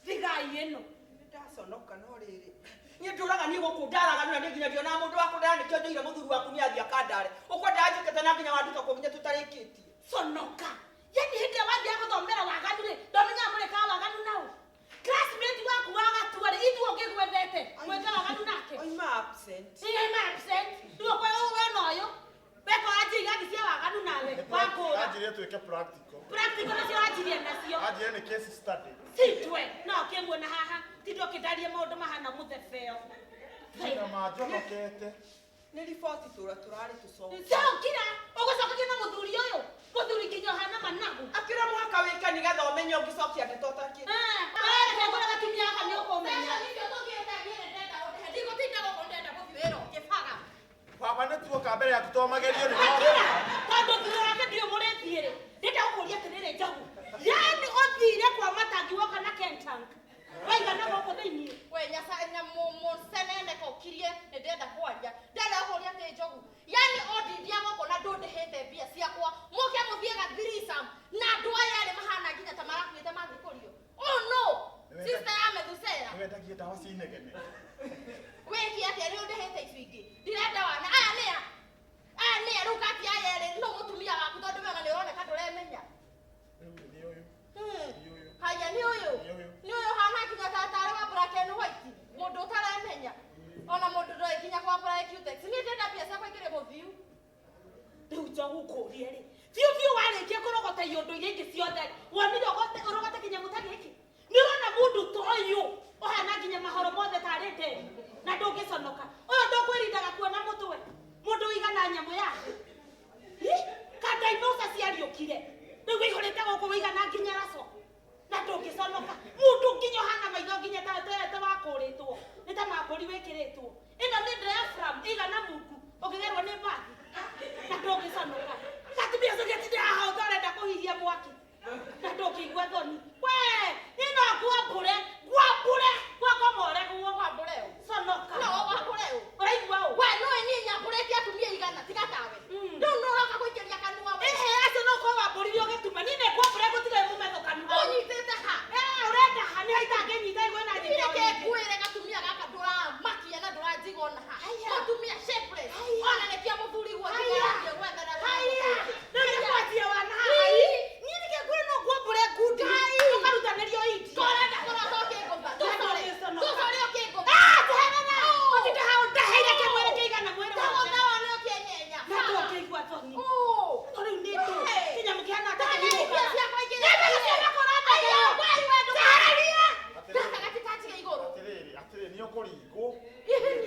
Thigai ĩno. Nĩndaconoka no rĩrĩ. Niĩ ndũraga niĩ gũkũ ndaraga na niĩ nginya ndionaga mũndũ wa kũndara nĩkĩo njoire mũthuri waku nĩ athiĩ akandare. Ũkwendaga njũkĩte na nginya wanduta kũu nginya tũtarĩkĩtie. Conoka. Yani hĩndĩ ĩrĩa wathiaga gũthomera waganu rĩ, ndwamenyaga mũrĩkaga waganu nao. Classmate waku wagatua rĩ, ithuĩ ũngĩgwethete, mwĩka waganu nake. Oima absent. Ĩ ma absent. Rĩu ũkwa we na ũyũ. Weka wanjie irathi cia waganu nawe. Wakũra. Anjirie twĩke practical. Practical nacio wanjirie nacio. Anjirie nĩ case study. Sitwe. No ũkĩmuona haha. Tinda ũkĩndaria maũndũ mahana mũthebeo. Na manjonokete. Nĩ riboti tũra tũrarĩ tũcoke. Cokira. Ũgũcokagia na mũthuri ũyũ. Mũthuri nginya ũhana managu. Akĩra mũhaka wĩke nĩgetha ũmenye ũngĩcokia ndeto ũtakĩ. Wee ngora gatumia gaka nĩ ũkũmenya. Ndigũtinda gũkũ ndĩrenda gũthiĩ wĩra ũngĩ bara. Baba nĩ tuoka mbere yaku to magerio nĩ Akira, tondũ thutha wake ndiũ mũrĩthiĩ rĩ, ndĩrenda gũkũria atĩrĩrĩ njogu. Yani ũthire kwa matangi woka na Kentank. Waigana gũkũ thĩiniĩ. We mũcenene kokirie nĩ ndĩrenda kwaria. Ndĩrenda gũkũria atĩ njogu. Yani ũndindia gũkũ na ndũndĩhĩte mbia ciakwa. Mũke mũthiĩ ga threesome na andũ aya erĩ mahana nginya ta marakuĩte mathiĩ kũrio. Oh no! Sister ya Methusela. Nĩwendagia ndawa cia inegene. Wĩkie atĩa nĩ ũndĩhĩte icio ingĩ. Ndirenda wana. Aya nĩa? Aya nĩa rĩu kati aya erĩ no mũtumia waku tondũ we ona nĩ ũroneka ndũremenya. Rĩu nĩ ũyũ. Nĩ ũyũ. Haya nĩ ũyũ. Nĩ ũyũ. Nĩ ũyũ ũhana nginya ta tarĩ wa black and white. Mũndũ ũtaremenya. Ona mũndũ ndoĩ nginya kwa apply Cutex. Niĩ ndĩrenda mbia ciakwa ikĩrĩ mũthiu. Rĩu njogu ngũrie rĩ. Biũ biũ warĩkia kũrogota iondo iria ingĩ ciothe. Wonire ũrogote kĩnyamũ ta gĩkĩ. Nĩ ũrona mũndũ ta ũyũ ũhana nginya mahoro mothe tarĩ nderi na ndũngĩconoka. Ũyũ ndũkwĩrindaga kuona mũtwe. Mũndũ ũigana nyamũ yake. Ka dinosaur ciariũkire. Rĩu wĩihũrĩte gũkũ wĩigana nginya raco. Na ndũngĩconoka. Mũndũ nginya ta wakũrĩtwo nĩ ta mambũri wĩkĩrĩtwo ĩno nĩ diaphragm ĩigana mungu ũkĩgerwo nĩ mbathi na ndũngĩconoka gatumia ũcio gĩtinde haha ũtarenda kũhihia mwaki na ndũngĩigua thoni we niĩ no ngwambũre ngwambũre gwakoma ũregwo Wambũre ũ? conoka No wambũre ũ? ũraigua ũ We nũĩ niĩ nyambũrĩte atumia igana tiga tawe. Rĩu nũ ũroka gũikĩria kanua we. Ehe, acio no korwo wambũrire ũgĩtuma niĩ nĩ ngwambũre gũtirĩ mũmetho kanua Ũnyitĩte ha? Eh, ũrenda ha nĩ haitangĩnyita igwe na nyite Reke ngwĩre gatumia gaka ndũramakia na ndũranjiga ona ha. Mũtumia shapeless. Ona nĩkĩo mũthuri guo Haya. athiĩ gwethera. Haya, rĩu nĩ kwanjia wana haha niĩ nĩkĩ ngwĩre no ngwambũre ngundi ũkarutanĩrio indi Korenda kũrota ũkĩngũtha. Tũcore. Tũcore ũkĩngũtha. Ah, teherera ũtinde hau ndaheire kĩmwĩrĩ kĩigana mwĩrĩ wothe Tagũtha wone ũkĩenyenya. na ndũngĩigua thoni Ũ. No rĩu nĩ ndũ Hey. kĩnyamũ kĩhana ta Ndaheirie kĩhiũka ciakwa igĩrĩ. Nĩ ciakwa Aya, we we Tehereria. Gaka gatikanjige igũrũ. Atĩrĩrĩ, atĩrĩrĩ, nĩ ũkũringwo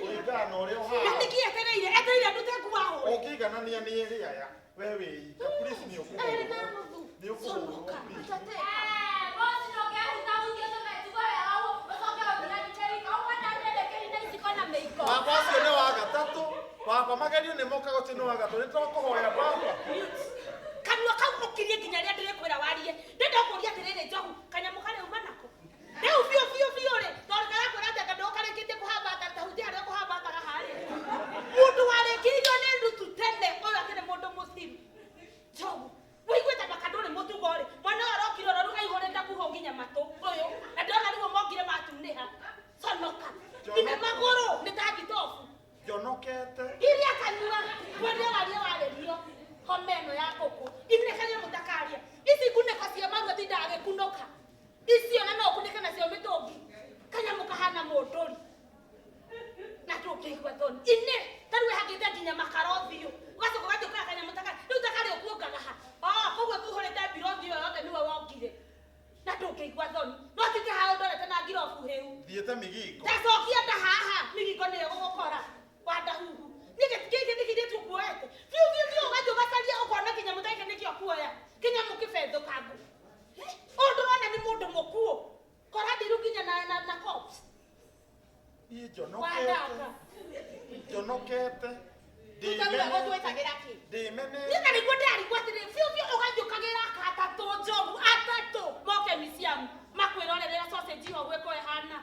kũringana na ũrĩa Na ũhana. nĩkĩ etereire etereire ndute nguo ahũre Ũngĩiganania nĩ ĩrĩ aya, we wĩ ika, please nĩ Ĩrĩ na ũkũhũrwo. nuthu. Nĩ ũkũhũrwo, please. Atateka. Bosi ndũngehutahutia tũmetugo wega ũguo ũcoke ũndirandĩke wika ũguo ndandĩrĩkĩri na iciko na mĩiko. Baba ũcio nĩ wa gatatũ. Baba magerio nĩ mokaga ũcio nĩ wa gatatũ. Nĩ tũkũhoya baba. Kanua kau ũkirie nginya rĩrĩa ndĩrĩkwĩra warie ndĩrenda kũria atĩrĩrĩ njogu kanyamũ karĩa uma nako rĩu biũ biũ biũ rĩ tondũ karakwĩra atĩ anga ndũkarĩkĩtie kũhambata tahutia harĩa ũkũhambataga harĩa mũndũ warĩkĩirio nĩ ndutu tene ũyũ akĩrĩ mũndũ mũciru njogu wĩiguĩte maka ndũrĩ mũtugo rĩ mwana ũyũ arokire oro rĩu aihũrĩte kuho nginya matũ ũyũ na ndĩrona nĩguo mokire matunĩha conoka nginya magũrũ nĩ ta thitobu Njonokete. iria kanua kwendia waria warĩrio homa ĩno ya ngũkũ inĩkaria mũtakaria ici ngunĩko cia marua tindaga gĩkunũka icio na no ũkunĩke nacio mĩtũngi kanyamũ kahana mũndũri na ndũngĩigua thoni inĩ ta rĩu ĩhakĩte nginya makara ũthiũ ũgacoka ũgathiĩ ũkoya kanyamũ taka rĩu takarĩ ũkuongaga ha o koguo kũihũrĩte mbiro ũthiũ yothe nĩwe wongire na ndũngĩigua thoni no tinde haha ũndorete na ngirobu hĩu Thiĩte migingo. ndacokia nda haha migingo nĩyo gũgũkora wandahuhu gĩkĩ nĩ kĩirĩtu kuoete biũ biũ biũ ũgathiĩ ũgacaria ũkona kĩnyamũ ta gĩkĩ nĩkĩo kuoya kĩnyamũ kĩbethũkangu ũyũ ndũrona nĩ mũndũ mũkuũ kora ndiru nginya na na corpse Niĩ njonokete. wandanga Njonokete. Tũtarue gũtwĩkagĩra kĩ? Ndĩmenete. Niĩ na nĩguo ndĩrarigwo atĩrĩ biũ biũ ũgathiĩ ũkagĩra aka atatũ njogu atatũ moke miciamu makwĩrorerera sausage ĩyo ũguo ĩkorwo ĩhana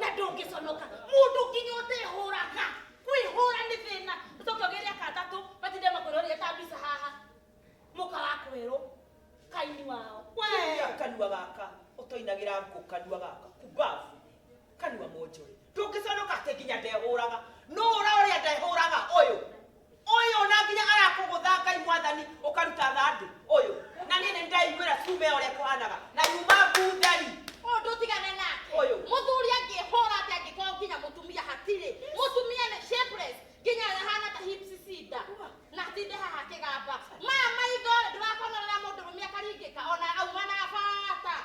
na ndũngĩconoka mũndũ nginya ũtehũraga kwĩhũra nĩ thĩna ũcoke ũgĩre aka atatũ matinde makwĩroreire ta mbica haha mũka wa kwerũ kaini wao we Kiria kanua gaka ũtoinagĩra ngũ kanua gaka kumbabu kanua monjore ndũngĩconoka atĩ nginya ndehũraga nũ ũra ũrĩa ndehũraga ũyũ ũyũ na nginya arakũgũtha Ngai mwathani ũkaruta thandĩ ũyũ na niĩ nĩ ndaiguĩra cume ũrĩa kũhanaga na yuma ngutheri Ũyũ ndũtigane nake. Ũyũ. Mũthuri angĩhũra atĩ angĩkorwo nginya mũtumia hatirĩ. Mũtumia nĩ shapeless nginya ahana ta hips cinda. Na atinde haha akĩgamba. Maya maitho rĩ ndũrakonorera mũndũrũme akaringĩka ona auma na bata.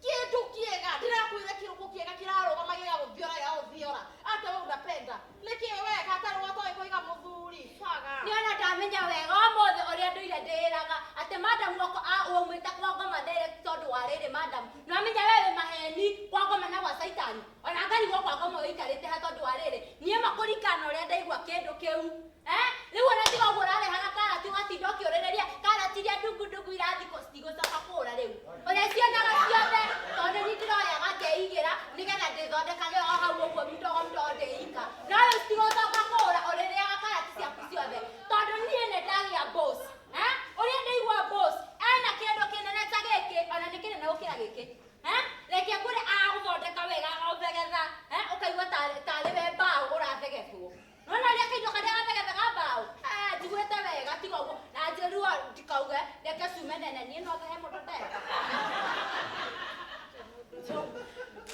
Kĩndũ kĩega ndĩrakwĩra kĩrũkũ kĩega kĩrarũgama gĩgagũthiora gĩgagũthiora. Ate we unapenda. Nĩkĩ we gatarũ gatoĩ kũiga mũthuri. Baga. Nĩ ona ndamenya wega ũmũthĩ ũrĩa ndũire ndĩraga atĩ madam wako waumĩte kwa ngoma direct tondũ wa rĩrĩ madam nĩ wamenya we wĩ maheni kwa ngoma na gwa caitani ona ngarigwo kwa ngoma ũikarĩte ha tondũ wa rĩrĩ niĩ makũringana na ũrĩa ndaigua kĩndũ kĩu rĩu ona tiga ũguo ũrarehaga karati ũgatinda ũkĩũrĩrĩria karati iria ndungu ndungu irathi citigũcoka kũũra rĩu ũrĩa cionaga ciothe tondũ niĩ ndĩroyaga ngeigĩra nĩgetha ndĩthondekage o hau ũguo mdogo mdogo ndĩika no rĩu citigũcoka kũũra ũrĩrĩaga karati ciaku ciothe tondũ niĩ nĩ ndagĩa boss ũrĩa ndaigua boss ena kĩndũ kĩnene ta gĩkĩ ona nĩ kĩnene gũkĩra gĩkĩ reke ngwĩre agũthondeka wega agũthegetha ũkaigua tarĩ we mbaũ ũrathegethwo nona ũrĩa kaindo karĩa gathegethaga mbaũ njiguĩte wega tiga ũguo na njĩruo ndikauge reke cume nene niĩ no thehe mũndũ ndeka Njogu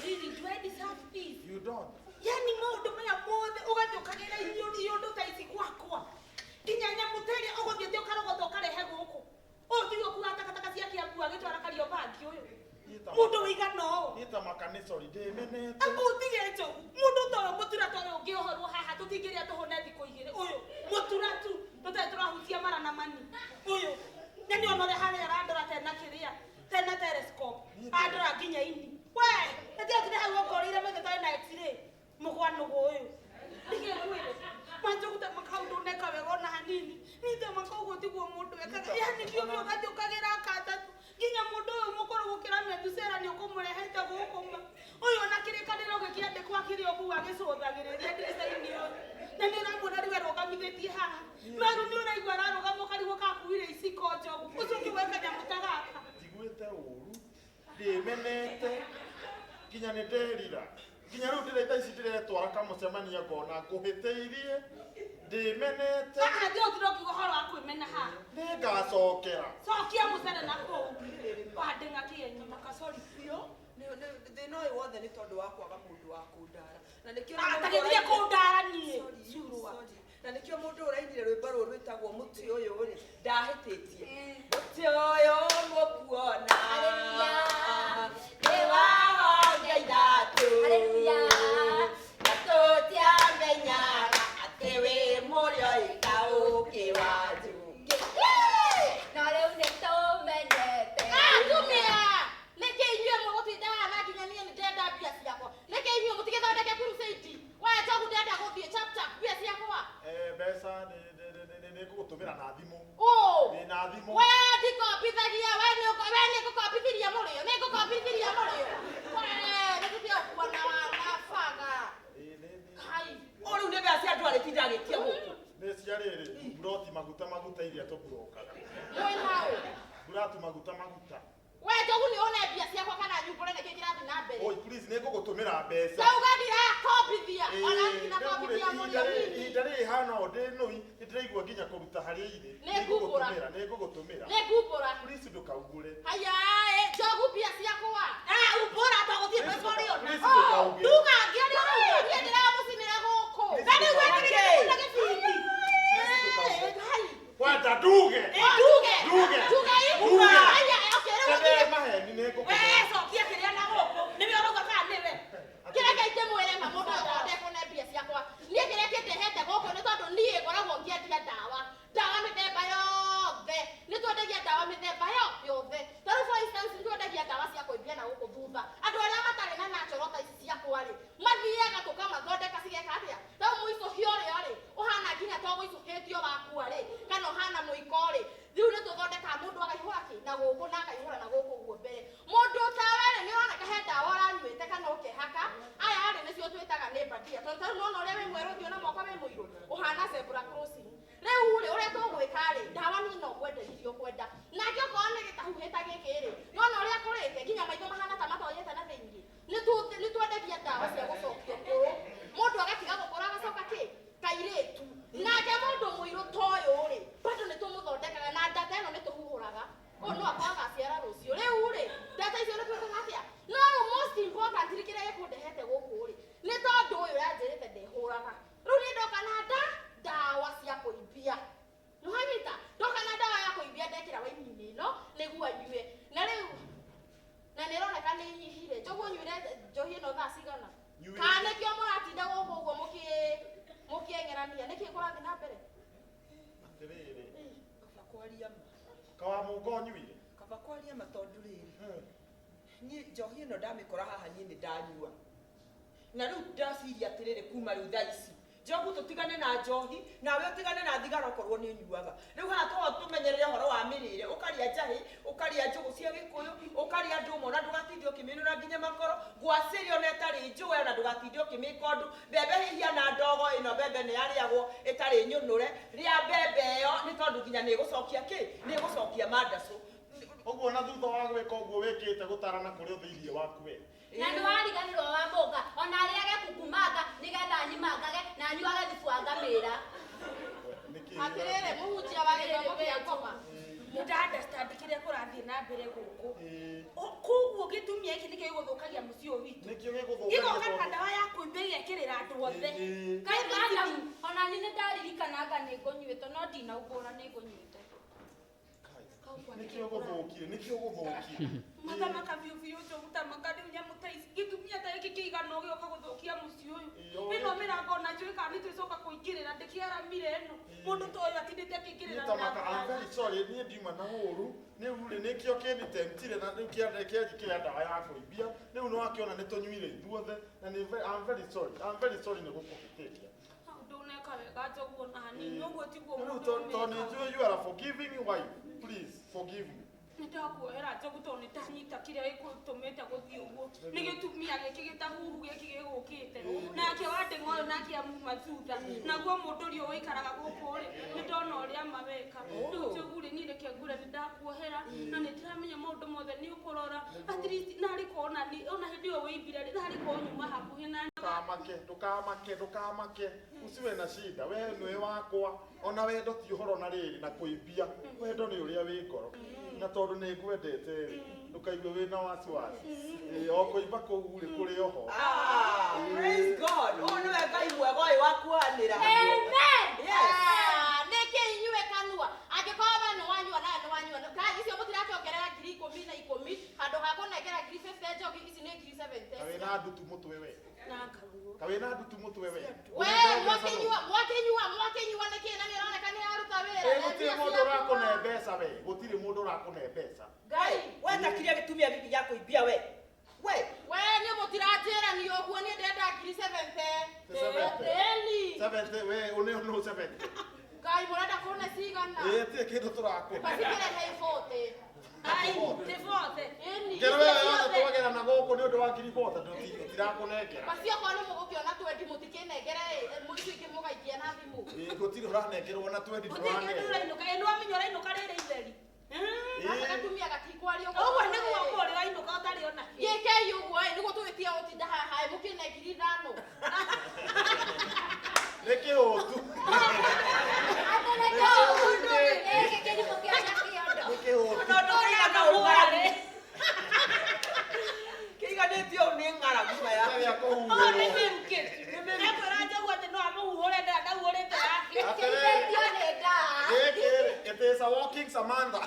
really do I deserve this You don't. yani maũndũ maya mothe ũgathiĩ ũkagĩra iũndũ ta ici gwakwa nginya nyamũ ta ĩrĩa ũgũthiĩte ũkarogota ũkarehe gũkũ ũyũ tiwe ũkuaga takataka cia Kĩambu agĩtwara Kariobangi ũyũ Niĩ ta mũndũ wĩigana ũũ Niĩ ta makanisori ndĩmenete. amba ũtige njogu mũndũ ta ũyũ mũtura ta ũyũ ũngĩohorwo haha tũtingĩrĩa tũhũne thikũ igĩrĩ ũyũ mũtura tu tũtarĩ tũrahutia mara na mani ũyũ na nĩ ona ũrĩa harĩa arandora tena kĩrĩa tena telescope andora nginya ini we atiga tũrĩ hau ũngorĩa Agĩcũthagĩrĩria ndirica-inĩ ũyũ. Na nĩ ũramuona rĩu arũgamithĩtie haha. No rĩu nĩ ũraigua ararũgama ũkarigwo kakuire iciko njogu. Ũcio ũngĩ weka nyamũ ta gaka. Njiguĩte ũru, ndĩmenete, nginya nĩ nderira. Nginya rĩu ndĩre thaa ici ndĩretwara kamũcemanio ngona ngũhĩtĩirie, ndĩmenete. Haha ndiũ ũtirokiuga ũhoro wa kwĩmena haha. Nĩngacokera. Cokia mũcere na kũu. Wandĩng'a kĩenyi. Makacori biũ. Thĩna ũyũ wothe nĩ tondũ wa kwaga mũndũ wa kũndara. Na nĩkĩo Ta gĩthiĩ kũndara niĩ. Curũa. Na nĩkĩo mũndũ ũrainire rwĩmbo rũrũ rwĩtagwo mũtĩ ũyũ rĩ, ndahĩtĩtie. Mũtĩ ũyũ mũkuona. Hallelujah. Nĩ wa honge ithatũ. Hallelujah. Na tũtiamenyaga atĩ wĩ mũrĩo ĩkaũkĩ wa njũkĩ. No rĩu nĩ tũmenyete. Atumia! Nĩkĩ inyuĩ mũgũtinda haha na nginya niĩ nĩndĩrenda mbia ciakwa? Nĩkĩ inyuĩ mũtigĩthondeke crusade? We Njogu ndĩrenda gũthiĩ chap chap mbia ciakwa. Mbeca nĩngũgũtũmĩra na thimũ. Ũ! Ndĩ na thimũ. We ndikombithagia, we nĩngũkombithiria mũrĩo, nĩngũkombithiria mũrĩo. We nĩtũtige gũkuana na banga. Kai. O rĩu nĩ mbeca cia andũ arĩtinda agĩtia gũkũ. Nĩ cia rĩrĩ, mburoti maguta maguta iria tũmburokaga. Mwĩ hau. Mburati maguta maguta. We Njogu nĩ one mbia ciakwa kana nyumbũre nĩkĩ kĩrathiĩ na mbere. Oi, please nĩngũgũtũmĩra mbeca. Ndauga ndirakombithia, ona ndinakombithia mũrĩo nini. Ihinda rĩrĩ hana ũũ ndĩ nũi, nĩndĩraigua nginya kũruta harĩa irĩ. Nĩngumbũra. Nĩngũgũtũmĩra. Nĩngumbũra. Please ndũkaumbũre. Haya, Njogu mbia ciakwa. Ah, umbũra ta gũthiĩ mbeca ũrĩ ona. Please ndũkauge. Nduga ngĩaria ũrauga. Niĩ ndĩramũcinĩra gũkũ. Na rĩu wekĩrĩte na gĩbindi. Please ndũkauge. Hai. Kwenda nduge. Nduge. Nduge. Nduge Nduge. Haya, okay, rĩu Tene gũtirĩ- maheni nĩngũkũhe. We cokia kĩrĩa na gũkũ. Nĩwe ũrauga kana nĩwe? Kĩrĩa ingĩmwĩre ma mũndũ ũyũ okorwo ndekũne mbia ciakwa. Niĩ kĩrĩa kĩndehete gũkũ nĩ tondũ niĩ ngoragwo ngĩendia ndawa. Ndawa mĩthemba yothe. Nĩ twendagia ndawa mĩthemba yothe. Ta rĩu for instance nĩ twendagia ndawa cia kũimbia na gũkũ thutha. Andũ arĩa matarĩ na natural ta ici ciakwa rĩ, mathiaga tũkamathondeka cigeka atĩa? Ta rĩu mũicũhia ũrĩa rĩ, ũhana nginya to gũicũhĩtio wakua rĩ, kana ũhana mũiko rĩ, rĩu nĩ tũthondekaga mũndũ akaihũra kĩ na gũkũ na akaihũra na gũkũ ũguo mbere. Mũndũ tawe rĩ, nĩ ũroneka he ndawa ũranyuĩte kana ũkehaka. Aya rĩ nĩcio twĩtaga nĩ mbandia. Tondũ ta rĩu nĩwona ũrĩa wĩ mwerũ ũthiũ na moko wĩ mũirũ, ũhana zebra crossing. Rĩu rĩ, ũrĩa tũgwĩka rĩ, ndawa niĩ no ngwenderie ũkwenda. Nake okorwo nĩ gĩtahuhĩ ta gĩkĩ rĩ, nĩwona ũrĩa kũrĩte nginya maitho mahana ta matonyete na thĩinĩ. Nĩ twendagia ndawa cia gũcokia ũkũrũ. Mũndũ agatiga gũkũra agacoka kĩ? Kairĩtu. Nake mũndũ mũirũ ta ũyũ rĩ, bado nĩ tũmũthondekaga na ndata ĩno nĩ tũhuhũraga. Ũyũ no akorwo agaciara rũciũ. Rĩu rĩ, ndata icio nĩ twĩkaga atĩa? No rĩu most importantly kĩrĩa gĩkũndehete gũkũ rĩ, nĩ tondũ ũyũ ũranjĩrĩte ndehũraga. Rĩu niĩ ndoka na ndawa cia kũimbia. Nĩwanyita? Ndoka na ndawa ya kũimbia ndekĩra waini-inĩ ĩno nĩguo anyue. Na rĩu na nĩ ĩroneka nĩ ĩnyihire. Njogu ũnyuire njohi ĩno thaa cigana? Kana nĩkĩo mũratinda gũkũ ũguo mũkĩeng'erania? Nĩkĩ kũrathiĩ na mbere? Atĩrĩrĩ. Kaba kwaria ma. Kawamũnga ũnyuire? Kaba kwaria ma tondũ rĩrĩ. Niĩ njohi ĩno ndamĩkora haha niĩ nĩ ndanyua. Na rĩu ndaciria atĩrĩrĩ kuma rĩu thaa ici. Njogu tũtigane na njohi, nawe ũtigane na thigara okorwo nĩ ũnyuaga. Rĩu haha tũho tũmenyerere ũhoro wa mĩrĩre, ũkarĩa njahĩ, ũkarĩa njũgũ cia gĩkũyũ, ũkarĩa ndũma ona ndũgatinde ũkĩmĩnũra nginya makoro, ngwacĩ ona ĩtarĩ njũe ona ndũgatinde ũkĩmĩka ũndũ, mbembe hĩhia na ndogo ĩno mbembe nĩ yarĩagwo ĩtarĩ nyũnũre, rĩa mbembe ĩyo nĩ tondũ nginya nĩ ĩgũcokia kĩ? Nĩ ĩgũcokia mandacũ. Ũguo na thutha wa gwĩka ũguo wĩkĩte gũtarana kũrĩa ũthĩirie waku we. Na nĩ wariganĩrwo wa mũnga, ona arĩage kukumanga nĩgetha anyimangage na anyuage thubu wa ngamĩra. Atĩrĩrĩ, mũhunjia wa gĩthomo kĩa ngoma. Nĩ nda understand kĩrĩa kũrathiĩ na mbere gũkũ. Koguo gĩtumia gĩkĩ nĩkĩo gĩgũthũkagia mũciĩ ũyũ witũ. Nĩkĩo gĩgũthũkagia Gĩgoka na ndawa ya kũimba ĩgekĩrĩra andũ othe. Ngai madam, ona niĩ nĩ ndariririkanaga nĩ ngũnyuĩte no ndinaumbũra nĩ ngũnyuĩte. Nĩkĩo gũthũkire, nĩkĩo gũthũkire. Mathamaka biũ biũ njogu tamaka rĩu nyamũ ta ici. Gĩtumia ta gĩkĩ kĩigana ũgĩũka gũthũkia mũciĩ ũyũ. Ĩno mĩrango ona njũĩ kana nĩ twĩcoka kũingĩrĩra ndĩkĩaramire ĩno. Mũndũ ta ũyũ atindĩte akĩingĩrĩra Niĩ tamaka, mĩrango. I'm very sorry, niĩ ndiuma na ũru. Rĩu rĩ nĩkĩo kĩnitemptire na rĩu kĩanjĩkĩra ndawa ya kũimbia. Rĩu nĩwakĩona nĩtũnyuire ithuothe na nĩ I'm very sorry, I'm very sorry nĩ gũkũhĩtĩria. Ndũneka wega njogu ona hanini, ũguo tiguo Rĩu mũndũ tondũ nĩ ũmĩkaga. njũĩ you are a forgiving wife, please forgive me. Nĩ ndakuohera njogu tondũ nĩ ndanyita kĩrĩa gĩkũtũmĩte gũthiĩ ũguo. Nĩ gĩtumia Gĩtumia gĩkĩ gĩtahuhu gĩkĩ gĩgũkĩte nake wandĩng'a ũyũ nake amuma thutha naguo mũndũ ũrĩa ũikaraga gũkũ rĩ nĩ ndona ũrĩa maweka rĩu njogu rĩ niĩ reke ngure nĩ ndakuohera na nĩ ndĩramenya maũndũ mothe nĩ ũkũrora at least narĩ korwo ona ona hĩndĩ ĩyo wĩimbire rĩ narĩ korwo nyuma hakuhĩ na Ndũkamake, ndũkamake, ndũkamake. Usiwe na shida, we nĩwe wakwa. Ona wendo ti ũhoro na rĩrĩ na kũimbia. Wendo nĩ ũrĩa wĩ ngoro. Na tondũ nĩ ngwendete rĩ, ndũkaigue wĩna wasiwasi. Ĩĩ, o kũimba kũu rĩ kũrĩ oho. Ah, praise God. Ũyũ nĩwe Ngai mwega ũyũ wa kuohanĩra. Amen. Yes. Nĩkĩ inyuĩ kanua angĩkorwo we nĩ wanyua nawe nĩ wanyua Ngai icio mũtirakĩongerera 10,010 handũ ha kũnengera 50,000 njoki ici nĩ 70,000. Kawĩna ndutu mũtwe we. na ngaguo Kawĩna ndutu mũtwe we. We mwakinyua mwakinyua mwakinyua nĩkĩ na nĩ ĩroneka nĩ ĩraruta wĩra. Ĩ, gũtirĩ mũndũ ũrakũne mbeca we. Gũtirĩ mũndũ ũrakũne mbeca. Ngai, we takiria gĩtumia gĩkĩ gĩa kũimbia we. We. We niĩ mũtiranjĩra niĩ ũguo niĩ ndĩrenda 70,000. 70. Ĩni. 70 we ũnĩ no 70. Ngai mũrenda kũne cigana? Ĩ, tirĩ kĩndũ tũrakũne. Bacikĩrehe 40. Ai, nĩ 40. Ĩni. Ngero ĩyo yothe twagera na gũkũ nĩ ũndũ wa 40,000 tũtirakũnengera. Basi okorwo nĩ mũgũkĩona 20 mũtikĩnengere ĩ, mũico ingĩ mũgaikia na thimũ. Ĩ, gũtirĩ ũranengerwo na 20 Gũtirĩ kĩndũ ndũranengerwo. ũrainũka ĩ nĩwamenya ũrainũka rĩrĩ itheri. Gaka gatumia gatikwaria ũguo. Ũguo nĩguo ũkorwo ũrainũka ũtarĩ ona kĩ. Gĩkei ũguo ĩ nĩguo tũgĩtige gũtinda haha ĩ mũkĩne 5,000. Nĩ kĩhũtu. Atũreke ũndũ gĩkĩ kĩrimũ kĩa kĩondo. Nĩ kĩhũtu. No ndũkaiga kaũng'aragu. Kĩiganĩtio ũũ nĩ ng'aragu maya. Gĩa Ũũ nĩ kũhuhĩrwo. mĩrukĩ. Ekwĩra njogu atĩ no amũhuhũre ndahuhũrĩte yake. Kĩithĩtio nĩ ndaa. Gĩkĩ rĩ, it is a walking Samantha.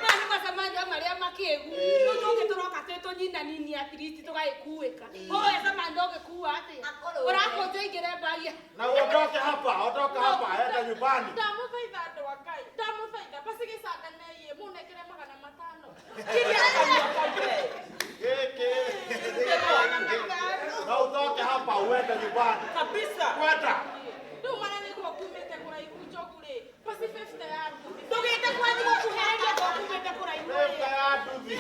Maya nĩ macamanio marĩa makĩgu. Rĩu tũngĩ tũroka twĩ tũnyina nini at least tũgagĩkuĩka. Ũyũ Samantha ũgĩkua atĩa? Akorwo. Ũrakũnja ingĩre mbagi. Na uondoke hapa, ondoka hapa, enda nyumbani. Ndamũthaitha andũ a Ngai, ndamũthaitha basi gĩcanganei ĩ mũnengere 500. Kiria kanua kau we. Gĩkĩ. Na utoke hapa uende nyumbani. Kabisa. Kwenda. Rĩu mana nĩguo kumĩte kũraihu njogu rĩ, basi 50 ya nduthi. Ndũgĩte kwanyu gũkuhĩrĩria gwakumĩte kũraihu Fifty ĩ. ya nduthi.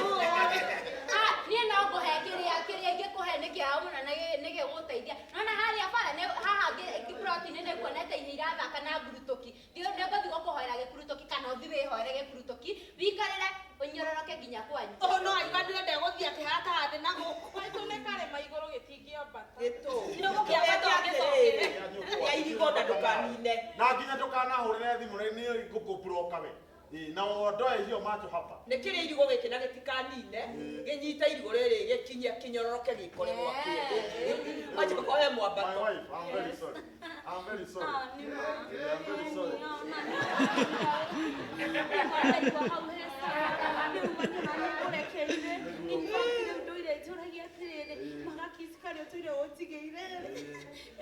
Ah, niĩ no ngũhe kĩrĩa kĩrĩa ingĩkũhe nĩ kĩao mũno na nĩ gĩgũteithia. Nona harĩa bara nĩ haha ploti-inĩ nĩ nguonete inya irathaka na ngurutoki. Nĩ ngũthiĩ gũkũhoera gĩkurutoki kana ũthiĩ wĩhoere gĩkurutoki wĩikarĩre ũnyororoke nginya kwanyu. Ũũ no aiganĩre ndegũthiĩ akĩhataga thĩ na gũkũ. Maitũ nĩ karĩma igũrũ gĩtingĩambata. Gĩtũ. Nĩ ũgũkĩambata ũgĩcokere. Ya irigo na ndũkanine. Na nginya ndũkanahũrĩre thimũ nĩ ngũkũburoka we. Ĩ, na uondoe hiyo macho hapa. Nĩ kĩrĩa irigo gĩkĩ na gĩtikanine gĩnyite irigo rĩrĩ gĩkinye kĩnyororoke gĩkore gwakĩo. Acha gũkorwo he My mwambato. wife, I'm very sorry. I'm very sorry. Ah, nĩ ma. Yeah, I'm very sorry.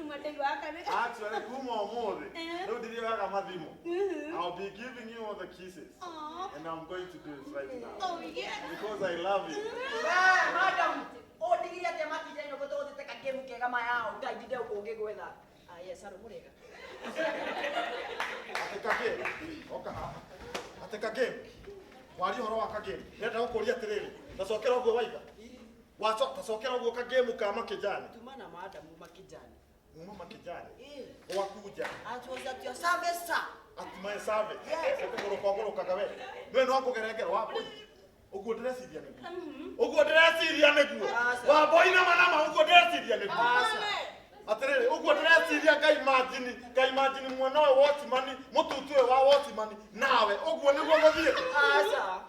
Actually, kuma ũmũthĩ, rĩu ndirĩoyaga mathimũ. I'll be giving you all the kisses. And I'm going to do it right now. Because I love you. We, madam, ũndigire atĩa matinda ĩno gũtũgũthĩte kakĩmu kega maya Ngai ndinde gũkũ ngĩgwetha. Ah, yes, arũ mũrĩega. Atĩ kagame. Oka haha. Atĩ kagame. Waria ũhoro wa kagame. Ndĩrenda gũkũria atĩrĩrĩ. Tacokera ũguo waiga. Waco, tacokera ũguo kagame ka makĩjani. Tuma na madamu makijani. Muma makĩjani. Eh, Gwaku nja. I was at your service, sir. At my service. Yes. Ũkũgũrũka ũgũrũkaga we. Nĩwe no ngũgerengera wambũi. Ũguo ndĩreciria nĩguo. Ũguo ndĩreciria nĩguo. Aca. Wambũi nama nama ũguo ndĩreciria nĩguo. Aca. Atĩrĩrĩ, ũguo ndĩreciria ngaimagine, ngaimagine mwena ũyũ watchman, mũtutu ũyũ wa watchman, nawe, ũguo nĩguo gũthiĩ. Aca.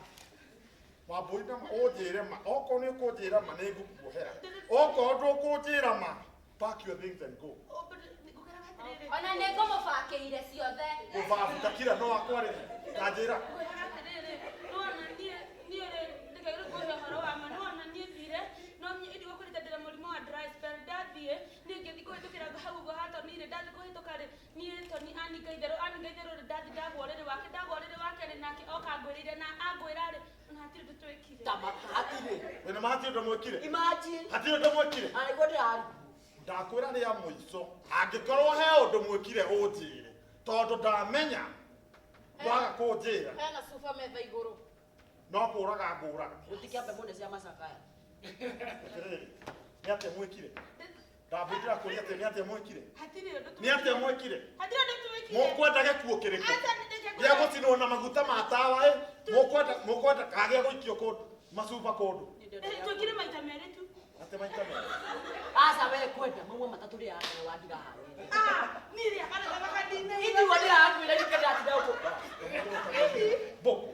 Wambũi nama, ũnjĩre ma, okorwo nĩ ũkũnjĩra ma nĩ ngũkuohera. Okorwo ndũkũnjĩra ma, pack your things and go. Ona nĩ ngũmũbakĩire ciothe. Gũbabu takira no akwarĩrie. Kanjĩra. Tama, hatirĩ. Wĩna ma hatirĩ ũndũ mwĩkire? Imagine. Hatirĩ ũndũ mwĩkire? Na nĩguo ndĩrarigwo. Ndakwĩra rĩa mũico, angĩkorwo he ũndũ mwĩkire ũnjĩre, tondũ ndamenya waga kũnjĩra Hena cuba metha igũrũ. no kũraga ngũraga. Gũtikĩambe mũne cia macakaya. Atĩrĩrĩ, nĩ atĩa mwĩkire? Ndambĩndĩra kũria atĩ nĩ atĩa mwĩkire? Hatirĩ ũndũ Nĩ atĩa mwĩkire? Hatirĩ ũndũ twĩkire. Mũkwenda gĩkuũ kĩrĩkũ? Aca nĩ ndĩke Gĩa gũcinwo na maguta ma tawa ĩ? Mũkwenda mũkwenda kagĩa gũikio kũndũ macuba kũndũ? Twĩkire maita merĩ tu. Atĩ maita merĩ. Aca we kwenda maua matatũ rĩa kana wandiga harĩa. Ah, niĩ rĩa kana thamaka ndine. Ithuĩ ndĩrakwĩra ndikenda gũkũ. Mbũkũ.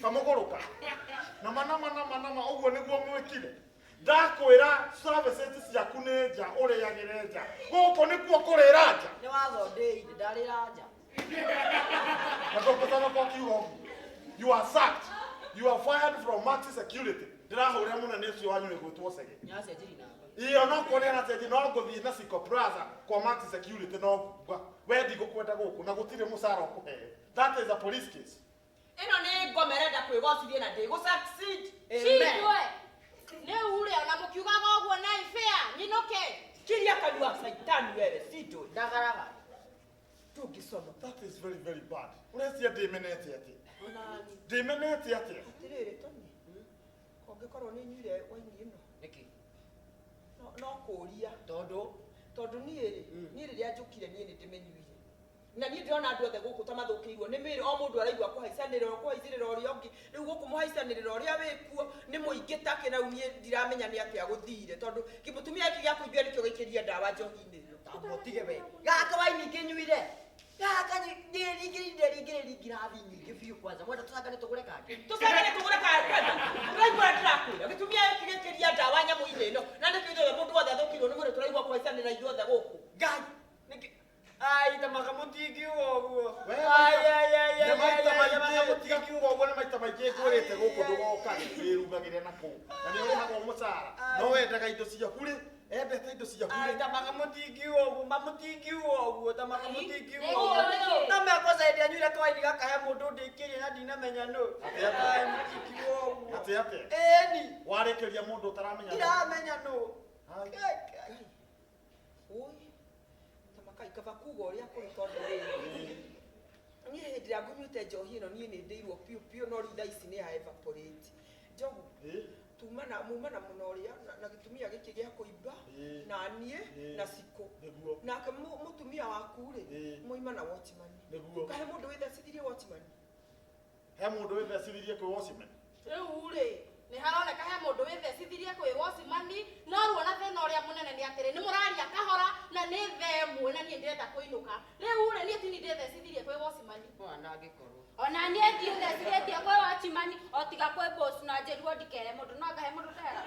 Kamũgũrũka. Nama nama nama nama ũguo nĩguo mwĩkire. Ndakwĩra services ciaku nĩ nja ũrĩagĩre nja. Gũkũ nĩkuo kũrĩra nja. Nĩ watho ndĩire ndarĩra nja. Na ndũngĩconoka ũkiuga ũguo. You are sacked. You are fired from Maxi Security. Ndĩrahũrĩra mũnene ũcio wanyu wĩgwĩtwo Chege. Nĩacenjirie namba. Iyo no kuona aracenjia no ngũthiĩ na Siko Plaza kwa Maxi Security no nguga we ndigũkwenda gũkũ na gũtirĩ mũcara ũkũheo. That is a police case. Ĩno nĩ ngoma ĩrenda kwĩgocithia na ndĩgũ succeed. Cindwe. Rĩu rĩ ona mũkiugaga ũguo na ifea nyinũke. Kiria kanua caitani wewe sindwe. Ndagaraga. Tũngĩconoka. That is very very bad. Ũrecia ndĩmenete atĩa? Ndĩmenete atĩa? Atĩrĩrĩ Tony, kũngĩkorwo nĩ nyuire waini ĩno Nĩkĩ? no kũũria Tondũ tondũ niĩ rĩ niĩ rĩrĩa njũkire niĩ nĩ ndĩmĩnyuire na niĩ ndĩrona andũ othe gũkũ ta mathũkĩirwo nĩ mĩĩrĩ o mũndũ araigua kũhaicanĩrĩra kũhaicĩrĩra ũrĩa ũngĩ rĩu gũkũ mũhaicanĩrĩra ũrĩa wĩkuo nĩ mũingĩ takĩ na rĩu niĩ ndiramenya nĩ atĩa gũthire tondũ kĩmũtumia gĩkĩ gĩa kũimbia nĩkĩo gĩikĩria ndawa njohi-inĩ ĩno tamba ũtige we. Gaka waini kĩnyuire. Gaka nĩringĩrire ringĩrĩri ngirathi nyingĩ biũ kwanza. Mwenda tũcangane tũgũre kangĩ. tũcangane tũgũre kangĩ tũraigua ndĩrakwĩra gĩtumia gĩkĩ gĩkĩria ndawa nyamũ-inĩ ĩno na nĩkĩo ithuothe mũndũ wothe athũkĩirwo nĩ mwĩrĩ tũraigua kũhaicanĩrĩra ithuothe gũkũ Ngai. Nĩkĩ? Ai ta maka mũtingiuga ũguo. We, Ai ai ai Nĩ ai maita ai ai maingĩ tiga kiuga ũguo nĩ maita maingĩ ngwĩrĩte gũkũ ndũgokage wĩrugagĩre na kũu na nĩ ũrĩhagwo mũcara no wendaga indo ciaku rĩ endete indo ciaku Ai rĩ ta maka mũtingiuga ũguo mamũtingiuga ũguo ta maka mũtingiuga Ũguo ũguo. nĩkĩ? No mekwaca hĩndĩ anyuire kawaini gakahe mũndũ ndĩkĩrie na ndinamenya nũ. Atĩ atĩa? Ai mũtingiuga ũguo. Atĩ atĩa? Ĩni. Warĩkĩria mũndũ ũtaramenya nũ. Ndiramenya nũ. Ai. Ngai, Ngai. Ui, tamakai kaba kuga ũrĩa kũrĩ tondũ rĩrĩ niĩ hĩndĩ ĩrĩa ngũnyuĩte njohi ĩno niĩ nĩ ndĩirwo piũ piũ no rĩu thaa ici nĩ ya evaporate njogu Ĩ, tuma na muma na mũno ũrĩa na gĩtumia gĩkĩ gĩa kũimba Ĩ. na niĩ Ĩ. na cikũ nĩguo nake mũtumia waku rĩ Ĩ. moima na watchman nĩguo kahe mũndũ wĩthecithirie watchman he mũndũ wĩthecithirie kwĩ watchman Rĩu rĩ nĩ haroneka he mũndũ wĩthecithirie kwĩ wocimani no ruona thĩna ũrĩa mũnene nĩ atĩrĩ nĩ mũraria kahora na nĩ thaa ĩmwe na niĩ ndĩrenda kũinũka rĩu rĩ niĩ tini ndĩthecithirie kwĩ wocimani Mwana angĩkorwo. Ona niĩ ndiĩthecirĩtie kwĩ watchman o tiga kwĩ boss na njĩrwo ndikere mũndũ no ngahe mũndũ ndera.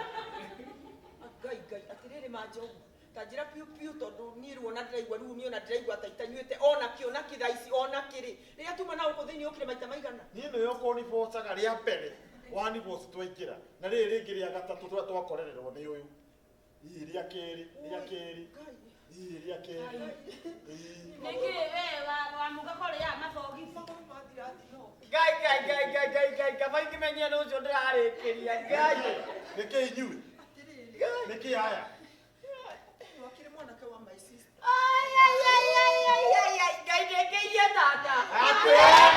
Ngai ngai atĩrĩrĩ ma njogu ta njĩra piũ piũ tondũ niĩ ruona ndĩraigua rĩu niĩ ona ndĩraigua ta itanyuĩte ona kĩ ona kĩ thaa ici ona kĩrĩ rĩrĩa tuma na gũkũ thĩinĩ ũkire maita maigana niĩ nĩwe ũkũnibocaga rĩa mbere waniboci twaingĩra na rĩrĩ rĩngĩ rĩa gatatũ twakorererwo nĩ ũyũ ii rĩa kerĩ rĩa kerĩ Ngai ii rĩa kerĩ ii Nĩkĩ we wa mũga kũrĩa mabogi. magũrũ mathirathira Ngai ngai ngai ngai ngai ngai kaba ingĩmenyia nũ ũcio ndĩrarĩkĩria ngai. nĩkĩ inyuĩ atĩrĩrĩ nĩkĩ aya wakĩrĩ mwanake wa my sister Ai ai ai ai ai ai ai ngai ndĩkĩirie tata. Atĩ!